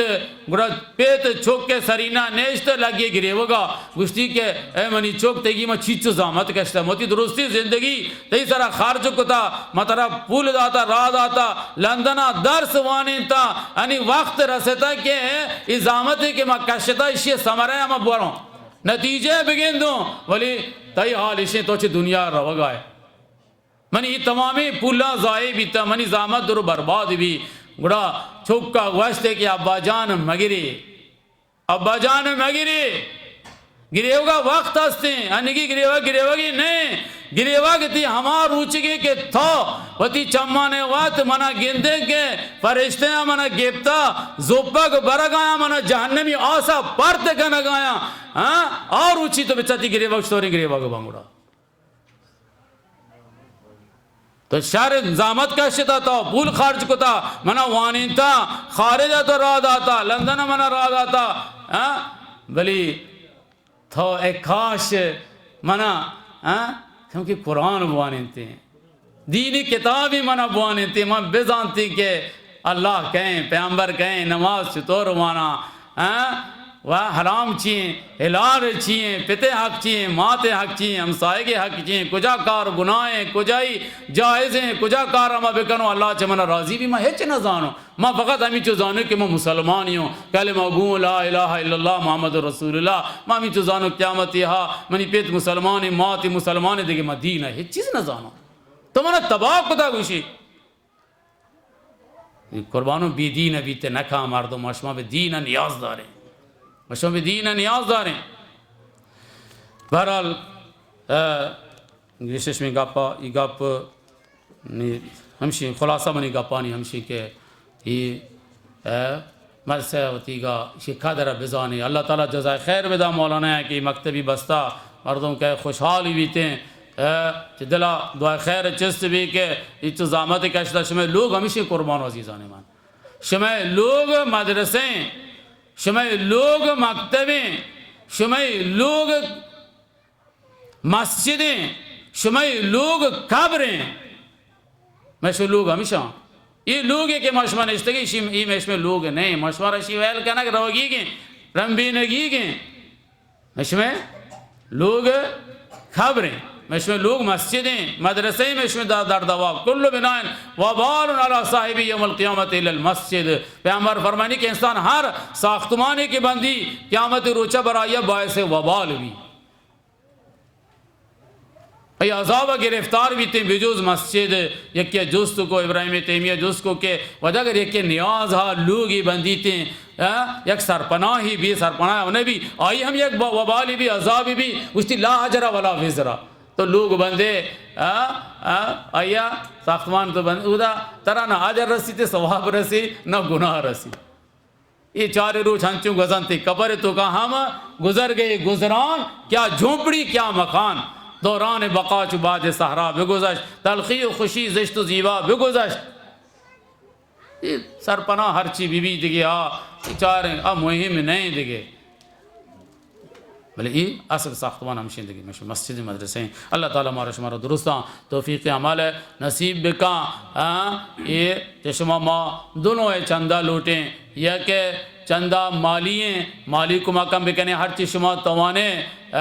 گڑا پیت چوک سرینا نشت، لگی گریوگا، گوشتی کہ اے منی چوک، تیگی ما چیچو زحمت کشتا، متی درستی زندگی تئی سرا خرچ کتا، ما ترا پول داتا، راہ داتا، لندنا درس وانینتا، انی وقت رستا کہ ای زحمتے کہ ما کشتا، اشی ثمرہ ما بروں، نتیجہ بگندوں، ولی تئی حال اشیں تو چہ دنیا روگائے۔ منی ای تمامیں پولاں ضائع بیتا، منی زحمت درو برباد بی۔ گڑا چکا گوشتے کہ ابا جان مگری۔ ابا جان مگری، گریوگا وقت ہستیں، انگی گریوگ گریوگی نئے، گریوگ تی ہما روچگی کہ تو وتی چمانے وات منا گندیں کہ فرشتیاں منا گپتا، زوپگ برگایاں، منا جہنمی آسا پرت کنگایاں، ہاں؟ آ روچی تو بچا تی گریوگ شتوریں گریوگ بانگڑا۔ تو شر زحمت کشتا، تو پول خرچ کتا، منا وانینتا، خارج تو راہ داتا، لندن منا راہ داتا، ہاں؟ بلی تو اے کاش منا، ہاں؟ چونکہ قرآن بوانینتے، دینی کتابی منا بوانینتے، من بزانتی کہ اللہ کہیں، پیامبر کہیں، نماز چطور وانا، ہاں؟ و حرام چی ایں، حلال چی ایں، پتے حق چی ایں، ماتے حق چی ایں، ہمسائگے حق چی ایں، کجا کار گناہ ایں، کجائی جائز ایں، کجا کار ما بکنو، اللہ چہ منا راضی بی، ما ہچ نہ زانو۔ ما فقط ہمینچو زانو کہ ما مسلمانی ہوں، کلمہ گوں، لا الہ الا اللہ محمد رسول اللہ۔ ما ہمینچو زانو قیامتی ہا منی پت مسلمانی، ماتی مسلمانی، دیگہ ما دین ہچ چیز نہ زانو۔ تو منا تباہ کتا گوشی۔ قربانو، بے دین بیت نکا مردم، ما شما بہ دین نیاز داریں، ما شما بہ دین نیاز داریں۔ بہرحال، اه، گوشش میں گپا، ای گپ نی ہمشی، خلاصہ منی گپانی ہمشی کہ ای، اه، مدرسہ وتیگا اشی قدر بزانے۔ اللہ تعالی جزائے خیر بدا مولانا کہ مکتبی بستا، مردم کہ خوشحالی بیتیں، اه، چہ دلا دعا خیر چست بی کہ ای تو زحمت کشتا۔ شمئے لوگ ہمشی قربان عزیزان من۔ شمئے لوگ مدرسیں، شمئے لوگ مکتبیں، شمئے لوگ مسجدیں، شمئے لوگ قبریں، مئے شمئے لوگ ہمیشاں۔ اے لوگے کہ ما شما نشتگیں، اشی، اے مئے شمئے لوگ نئیں، ما شمارا اشی ویل کنگ روگیگیں، رمبینگیگیں۔ مئے شمئے لوگ قبریں، مئے شمئے لوگ مسجدیں، مدرسیں، مئے شمئے در، در دوا، کل بناء وبال علی صاحبہ یوم القیامۃ الا المسجد۔ پیامبر فرمانی کہ انسان ہر ساختمانے کہ بندی، قیامت روچہ برآییا باعث وبال بی۔ ای عذاب گرفتار بیتیں بجوز مسجد۔ یکی جست کو، ابراہیم تیمیہ جست کو کہ وجہ اگر یکی نیاز ہا لوگی بندیتیں، اه، یک سرپناہی بی، سرپناہ نہ بی، آئی ہم یک با-، وبالی بی، عذابی بی، گوشتی لا اجر ولا وزرا۔ تو لوگ بندے، اه، اه، آیا ساختمان تو بند، اودا ترا نہ اجر رسی تے ثواب رسی، نہ گناہ رسی۔ اے چار روچ ہنچوں گزنت، قبر توکا ہم گزر گئے گزران، کیا جھونپڑی کیا مکان۔ دوران بقا چو باد صحرا بگذشت، تلخی و خوشی، زشت و زیبا بگذشت۔ اے سرپناہ ہرچی بی بی دگہ، آ چاریں، آ مہم نئیں دگہ۔ بلے اے اصل ساختمان ہمشیں دگہ، مش-، مسجد مدرسہ ایں۔ اللہ تعالی مارا شمارا درستاں توفیق عمل نصیب بکاں۔ آ، اے کہ شما ما دونوں اے چندہ لوٹیں، یا کہ چندہ مالی ایں، مالی کمکم بکنیں، ہرچی شما توانے، آ،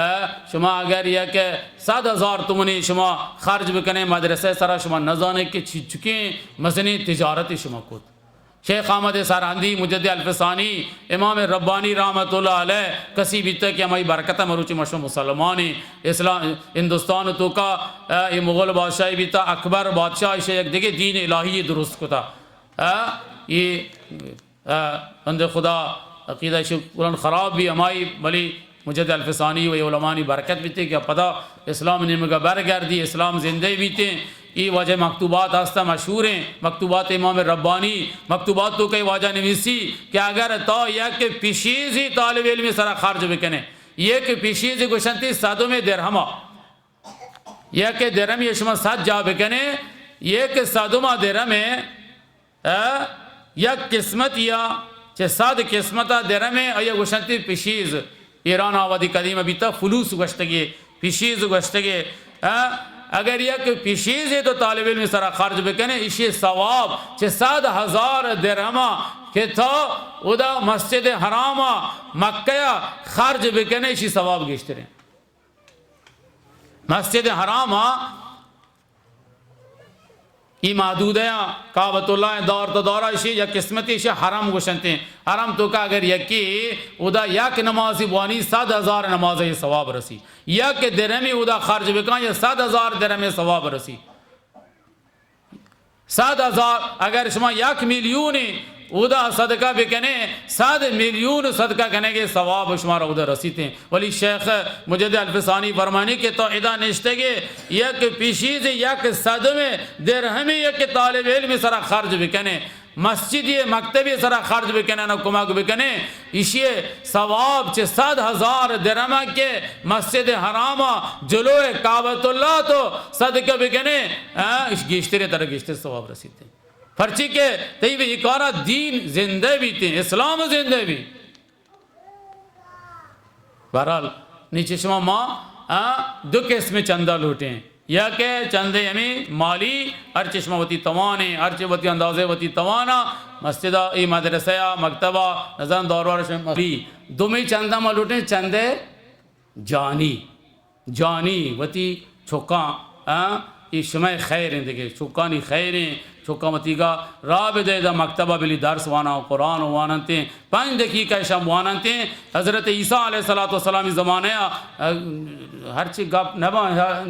شما اگر یا کہ صد ہزار تومنی شما خرچ بکنیں مدرسہ سرا، شما نزانیں کہ چی چکیں مزنیں تجارتی شما کت۔ شیخ احمد سرہندی، مجدد الف ثانی، امام ربانی رحمت اللہ علیہ کسی بیتہ کہ ہمائی برکت مروچی مشو مسلمانی اسلام ہندوستان توکا، اه، یہ مغل بادشاہی بیتہ، اکبر بادشاہ ایشہ یک دگہ دین الہی درست کتا۔ اه، یہ، اه، بندے خدا عقیدہ ایشی کلن خراب بی ہمائی، بلی مجدد الف ثانی و علمانی برکت بیتے کہ پدا اسلام نیمگا برگردی، اسلام زندہ بیتے۔ ای واجہ مکتوبات ہستا مشہوریں، مکتوبات امام ربانی، مکتوبات توکا واجہ نویسی کہ اگر تو یک پشیزی طالب علمی سرا خرچ بکنے، یک پشیزی گوشنتی صدم درہما، یک درہمی شما صد جا بکنے، یک صدم درہمے، اه، یک قسمت یا چہ صد قسمت درہمے، آیا گوشنتی پشیز۔ ایران آبادی قدیم بیتا فلوس گوشتگی، پشیز گوشتگی۔ اه، اگر یک پشیزے تو طالب علم سرا خرچ بکنے، اشی ثواب چہ صد ہزار درہما کہ تو ادا مسجد حراما مکہ خرچ بکنے، اشی ثواب گیشتریں۔ مسجد حراما ای محدودہ یا کعبۃ اللہ دور تا دورا اشی یک قسمتی اشی حرم گوشنتے۔ حرم توکا اگر یکی اودا یک نمازی بوانی، صد ہزار نمازی ثواب رسی۔ یک درہمی اودا خرچ بکن یا صد ہزار درہمی ثواب رسی۔ صد ہزار، اگر شما یک میلیونی اودا صدقہ بکنے، صد میلیون صدقہ کنگے ثواب شما را اودا رسیتے۔ ولی شیخ مجدد الف ثانی فرمانی کہ تو ادا نشتگے یک پشیز یک صدم درہمی یک طالب علم سرا خرچ بکنے، مسجدی مکتبی سرا خرچ بکنن و کمک بکنن، ایشی ثواب چہ صد ہزار درہم کہ مسجد حرام جلو کعبۃ اللہ تو صدقہ بکنن، ہاں، اش گیشتر تر گیشتر ثواب رسیتے۔ پرچی کہ تئی بہ ای کارا دین زندہ بیتے، اسلام زندہ بی۔ بہرحال، نی چہ شما ما، آ، دو قسم چندہ لوٹیں۔ یا کہ چندے ہمیں مالی، ہر چہ شما وتی توانیں، ہر چہ وتی اندازے وتی توانا، مسجدہ، ای مدرسہ یا مکتبہ، نظر داروار شما مالی۔ دومی چندہ ما لوٹیں، چندے جانی۔ جانی وتی چکاں، آ، اے شمئے خیر ایں دگہ، چکانی خیر ایں، چکاں وتیگا راہ بدئے، دا مکتبہ بلی درس واناں، قرآن واننتیں، پنج دقیقہ شم واننتیں۔ حضرت عیسیٰ علیہ الصلوۃ والسلام زمانہ آ، آ، ہرچی گپ نباں، ہا-،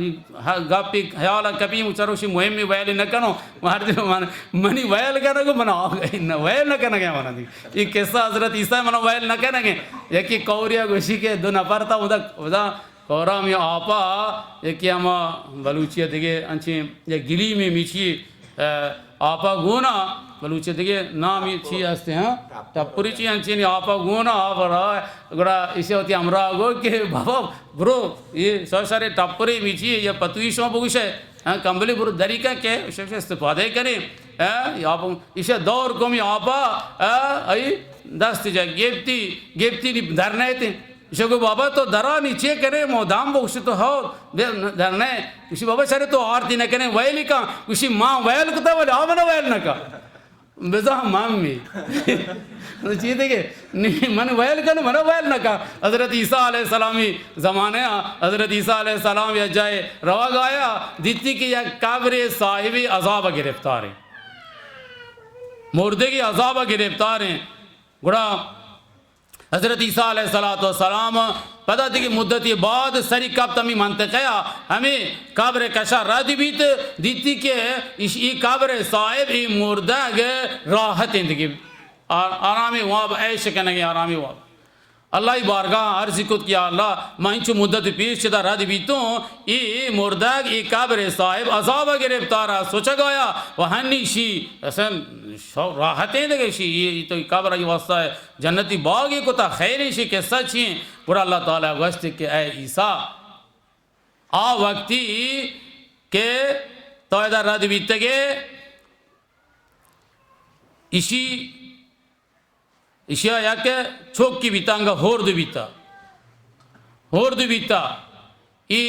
ہا-، گپی خیال کپی، چروشی مہمی ویل نہ کنوں، مردم من-، منی ویل کنگو، من آ-، نہ، ویل نہ کنگے من دی۔ یہ قصہ حضرت عیسیٰ من ویل نہ کنگے۔ یکی کوریا گوشی کہ دو نفر تا ادا، ادا کورا ہمے آپا، یکی ہما بلوچی ء دگہ انچیں یک گلیمے میچی، آپا گونا، بلوچی ء دگہ نامی چی ہستے، ہاں؟ ٹپری چی انچیں آپا گونا، آپ را، گڑا ایشی وتی ہمراہ گو کہ بابا برو، یہ سو سارے ٹپری میچی یا پتوی شما بگوشے، ہاں، کمبلی برو دری کا کہ شش استفادہ کریں، ہاں، آپ ایشی دور کمی آپا، ہاں، ای دست جا گیپتی، گیپتی نی در نیتے۔ ایشی گو بابا تو درا نی چے کرے، مدام بگوشی تو ہو، دے-، در نئے۔ گوشی بابا شرے تو آرتی نہ کنے، ویلی کن۔ گوشی ما ویل کتا، ولی آ منا ویل نہ کن۔ بزاں مامی۔ چی دگہ؟ نی من ویل کن، منا ویل نہ کن۔ حضرت عیسیٰ علیہ السلامی زمانہ آ، حضرت عیسیٰ علیہ السلام یا جائے روگ آیا، دیتی کہ یک قبر صاحبی عذاب گرفتار ہیں۔ مردگی عذاب گرفتار ہیں۔ گڑا حضرت عیسیٰ علیہ الصلوۃ والسلام پدا دگہ مدتی بعد سری کپت ہمے منطقہ ء، ہمے قبر کشا رد بیت، دیتی کہ اش-، ای قبر صاحب، ای مردگ راحت انت دگہ آ-، آرامی واب، عیش کنگے آرامی واب۔ اللہ ای بارگاہ عرض کت کہ یا اللہ، ما انچو مدت پیش چدا رد بیتوں، ای مردگ، ای قبر صاحب عذاب گرفتار ء سوچگ آیا و ہنی شی اصلاً شو-، راحتیں دگہ شی، ای، ای تو ای قبر ای واسطہ جنتی باغے کتا، خیر ایشی قصہ چی ہیں؟ گڑا اللہ تعالی گوشت کہ اے عیسیٰ، آ وقتی کہ تو ادا رد بیتگے، ایشی، ایشی یک چوکی بیتا، انگا ہورد بیتا، ہورد بیتا۔ ای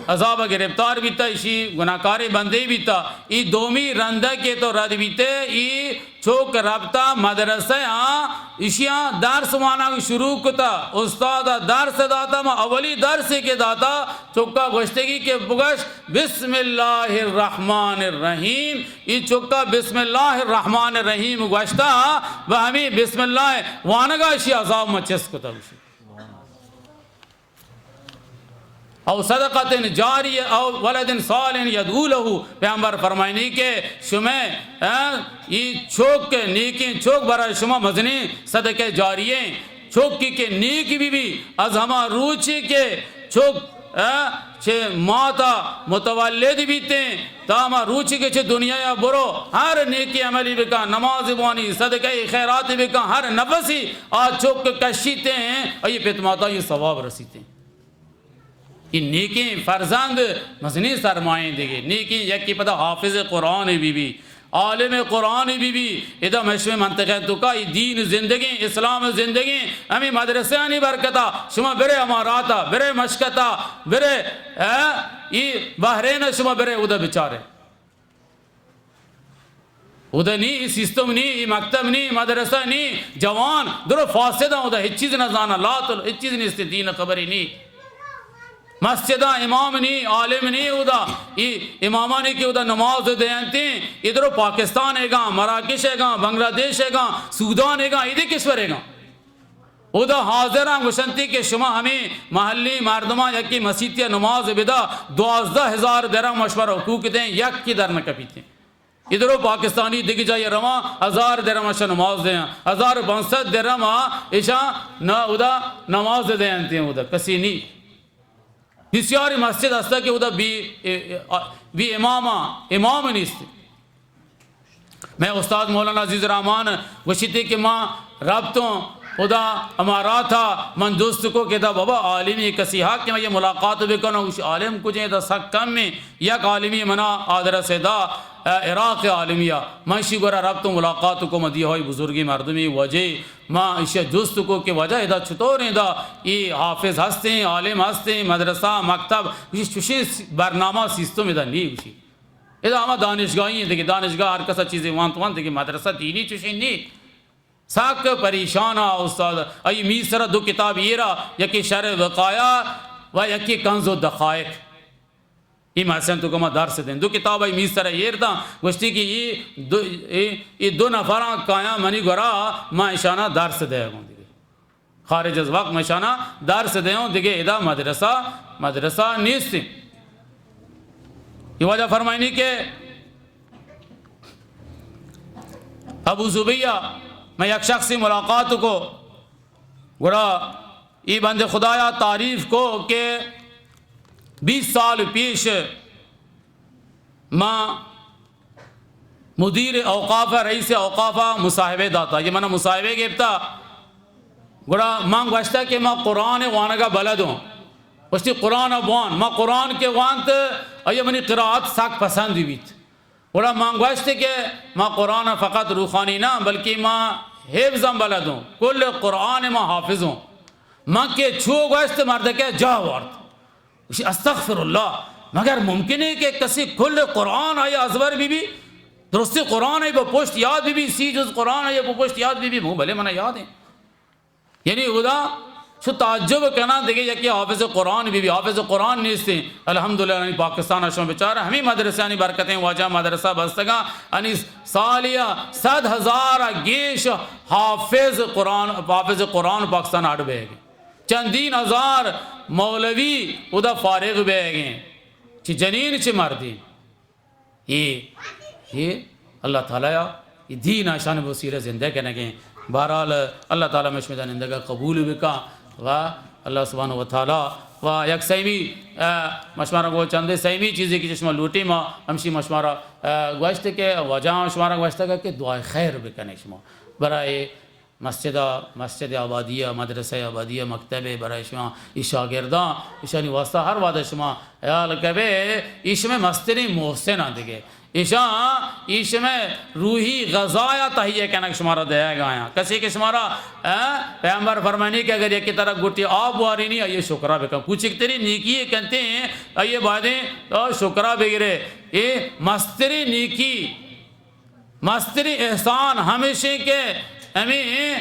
عذاب ء گرفتار بیتا، ایشی گناہکاریں بندے بیتا۔ ای دومی رندہ کہ تو رد بیتے، ای چوک ربتا مدرسہ آں، ایشیاں درس وانگ شروع کتا۔ استاد ء درس داتا، ما اولی درسے کہ داتا، چکا گوشتگی کہ بگش بسم اللہ الرحمن الرحیم۔ ای چکا بسم اللہ الرحمن الرحیم گوشتا، بہ ہمیں بسم اللہ وانگا ایشی عذاب ما چست کتا۔ او صدقۃ جاریہ او ولد صالح یدعو لہ، پیغمبر فرمائنی کہ شمے، اے، ای چوک، نیکیں چوک برای شما مزنیں صدقہ جاریہ، چوکی کہ نیک بی بی، از ہما روچی کہ چوک، اے، چہ ماتا متولد بیتیں، تا ہما روچی کہ چہ دنیا یا برو، ہر نیکی عملی بکن، نماز بوانی، صدقہ خیراتی بکن، ہر نفسی آ چک کشیتیں، ای پت ماتا یہ ثواب رسیتیں۔ یہ نیکیں فرزند مزنیں سرماییں دگہ، نیکیں یکی پدا حافظ قرآن بی بی، عالم قرآن بی بی، ادا مشم منطقہ تو کا یہ دین زندگیں، اسلام زندگیں، ہمیں مدرسیانی برکتا، شما برے اماراتا، برے مشکتا، برے، اے، ای بحرین شما برے ادا بچارے۔ اودا نی، ای سیستم نی، ای مکتب نی، ای مدرسہ نی، جوان درو فاسد اں، اودا ہچ چیز نہ زاناں، لا تل، ہچ چیز نیست، دین خبری نی۔ مسجداں امام نی، عالم نی، اودا ای امامانی کہ اودا نماز دینتیں، ای درو پاکستان گاں، مراکش گاں، بنگلہ دیش گاں، سودان گاں، ایدے کشور گاں۔ اودا حاضراں گوشنتی کہ شما ہمیں محلی مردماں یکی مسیتی نماز بدا، دوازدہ ہزار درہم مشورہ حقوق دیں، یکی در نہ کپیتیں۔ ادرو پاکستانی دگہ جاہے رواں، ہزار درہم اشاں نماز دیاں، ہزار و پانچ سد درہم اشاں نہ ادا نماز دینتیں، ادا کسی نی۔ بسیاری مسجد ہستا کہ ادا بی، بی امام، امام نیست۔ مئے استاد مولانا عزیز الرحمان گوشیت کہ ما رپتوں ادا امارات ءَ، من جست کو کہ ادا بابا عالمی کسی ہا کہ من یہ ملاقات بکنوں، گوشی عالم کجیں، ادا سک کم ایں، یک عالمی منا آدرس دا، اے، عراق عالمی ءَ، من اشی گورا رپتوں ملاقات کو، من دیدہ ہئی بزرگیں مردمے واجہ، ما اشی جست کو کہ واجہ ادا چطور ایں، ادا اے حافظ ہستیں، عالم ہستیں، مدرسہ، مکتب، گوشی چوشیں سی-، برنامہ سیستم ادا نی، گوشی ادا ہما دانشگاہی ایں دگہ، دانشگاہ ہر کسا چیزے وانت وانت دگہ، مدرسہ دینی چوشیں نی۔ سک پریشان آ استاد۔ آئی میز سرا دو کتاب ایرا، یکے شرح وقایہ و یکے کنز الدقائق۔ اے مدرسہ توکا ما درس دیں۔ دو کتاب آئی میز سرا ایر داں، گوشتی کہ اے دو، اے، اے دو نفراں کایاں منی گورا، ما اشانا درس دئیگوں دگہ۔ خارج از وقت ما اشانا درس دیوں، دگہ ادا مدرسہ، مدرسہ نیست۔ اے واجہ فرمائنی کہ ابو زبیہ، من یک شخصی ملاقات کو، گڑا اے بندہ خدایا تعریف کو کہ بیست سال پیش ما مدیر اوقاف، رئیس اوقاف مصاحبہ داتا، اے منا مصاحبہ گپتا، گڑا من گوشتا کہ ما قرآن وانگا بلدوں۔ گوشتی قرآن بوان، ما قرآن کہ وانت، آئی منی قرائت سک پسند بیت۔ گڑا من گوشت کہ ما قرآن فقط روخانی نہ، بلکہ ما حفظ ہم بلدوں، کل قرآن ما حافظوں۔ من کہ چو گوشت، مردکے جاہ وارت۔ گوشی استغفر اللہ، مگر ممکن ہے کہ کسی کل قرآن آئی ازبر بی بی، درستی قرآن آئی بہ پشت یاد بی بی، سی جز قرآن آئی بہ پشت یاد بی بی؟ مو بلے منا یاد ہیں۔ یعنی ادا چو تعجب کناں، دگہ یکی حافظ قرآن بی بی، حافظ قرآن نیستیں۔ الحمدللہ، یعنی پاکستان شما بچار ہمیں مدرسیانی برکتیں، واجہ مدرسہ بستگاں، یعنی سالیا صد ہزار گیش حافظ قرآن، حافظ قرآن پاکستان اڈ بیگ۔ چندین ہزار مولوی ادا فارغ بیگیں، چہ جنین چہ مردین۔ اے، اے اللہ تعالی ءَ اے دین اشان وسیلہ زندہ کنگیں۔ بہرحال اللہ تعالی مئے شمئے دا نندگا قبول بکا و اللہ سبحانہ و تعالی و یک سیمی، آ، مشمارا گو چندے سیمی چیزے کہ شما لوٹی ما ہمشی مشمارا، آ، گوشت کہ واجہ شمارا گوشتگا کہ دعائے خیر بکنے شما برای مسجد ءَ، مسجد آبادی ءَ، مدرسہ آبادی ءَ، مکتب ءَ برای شما، ای شاگرداں، ایشانی واسطہ ہر وہد شما حیال کبے، ای شمئے مستریں محسن آں دگہ۔ ایشاں، ای شمئے روحی غذا یا تہیہ کنگ شمارا دئیگ آیاں۔ کسی کہ شمارا، اے، پیغمبر فرمانی کہ اگر یکی ترا گٹی آب وارینی، آئیے شکرا بکن۔ کوچکترین نیکی کنتے ہیں، آئیے بایدیں، او شکرا بگرے۔ اے مستریں نیکی مستریں احسان ہمیشیں کہ ہمیں، اے،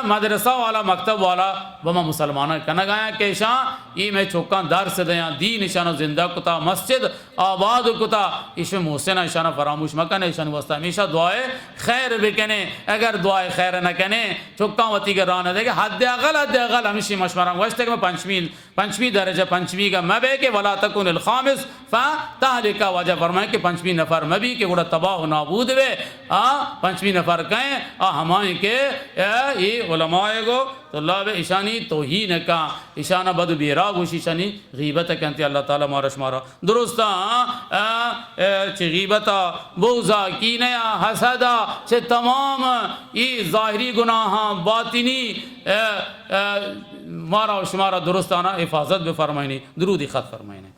مدرسہ والا، مکتب والا بہ ما مسلماناں کنگ آیاں کہ ایشاں ای مئے چکاں درس دیاں، دین ایشاناں زندہ کتا، مسجد آباد کتا، ایشی محسن ایشاناں فراموش مکنے، ایشانی واسطہ ہمیشہ دعائے خیر بکنے۔ اگر دعائے خیر نہ کنے، چکاں وتی گران دے کہ حد اقل، حد اقل ہمیشی مشورہ گوشتے کہ میں پنچمی پنچمی درجہ، پنچمی کا مبے کہ ولا تکن الخامس فتهلك، واجہ فرمائے کہ پنچمی نفر مبی کہ گڑا تباہ و نابود بے، آ، پنچمی نفر کہیں، آ ہمائیں کہ، اے، اے علماء گو طلاب ایشانی توہین کا، ایشانا بد و بیرا گوشی، ایشانی غیبت کنتی۔ اللہ تعالی مارا شمارا درستا، آ، اے، چہ غیبتا، بغضا، کینیا، حسدا، چہ تمام ای ظاہری گناہاں، باطنی، اے، اے، مارا و شمارا درستانا حفاظت بفرمائنی۔ درودی خط فرمائنے۔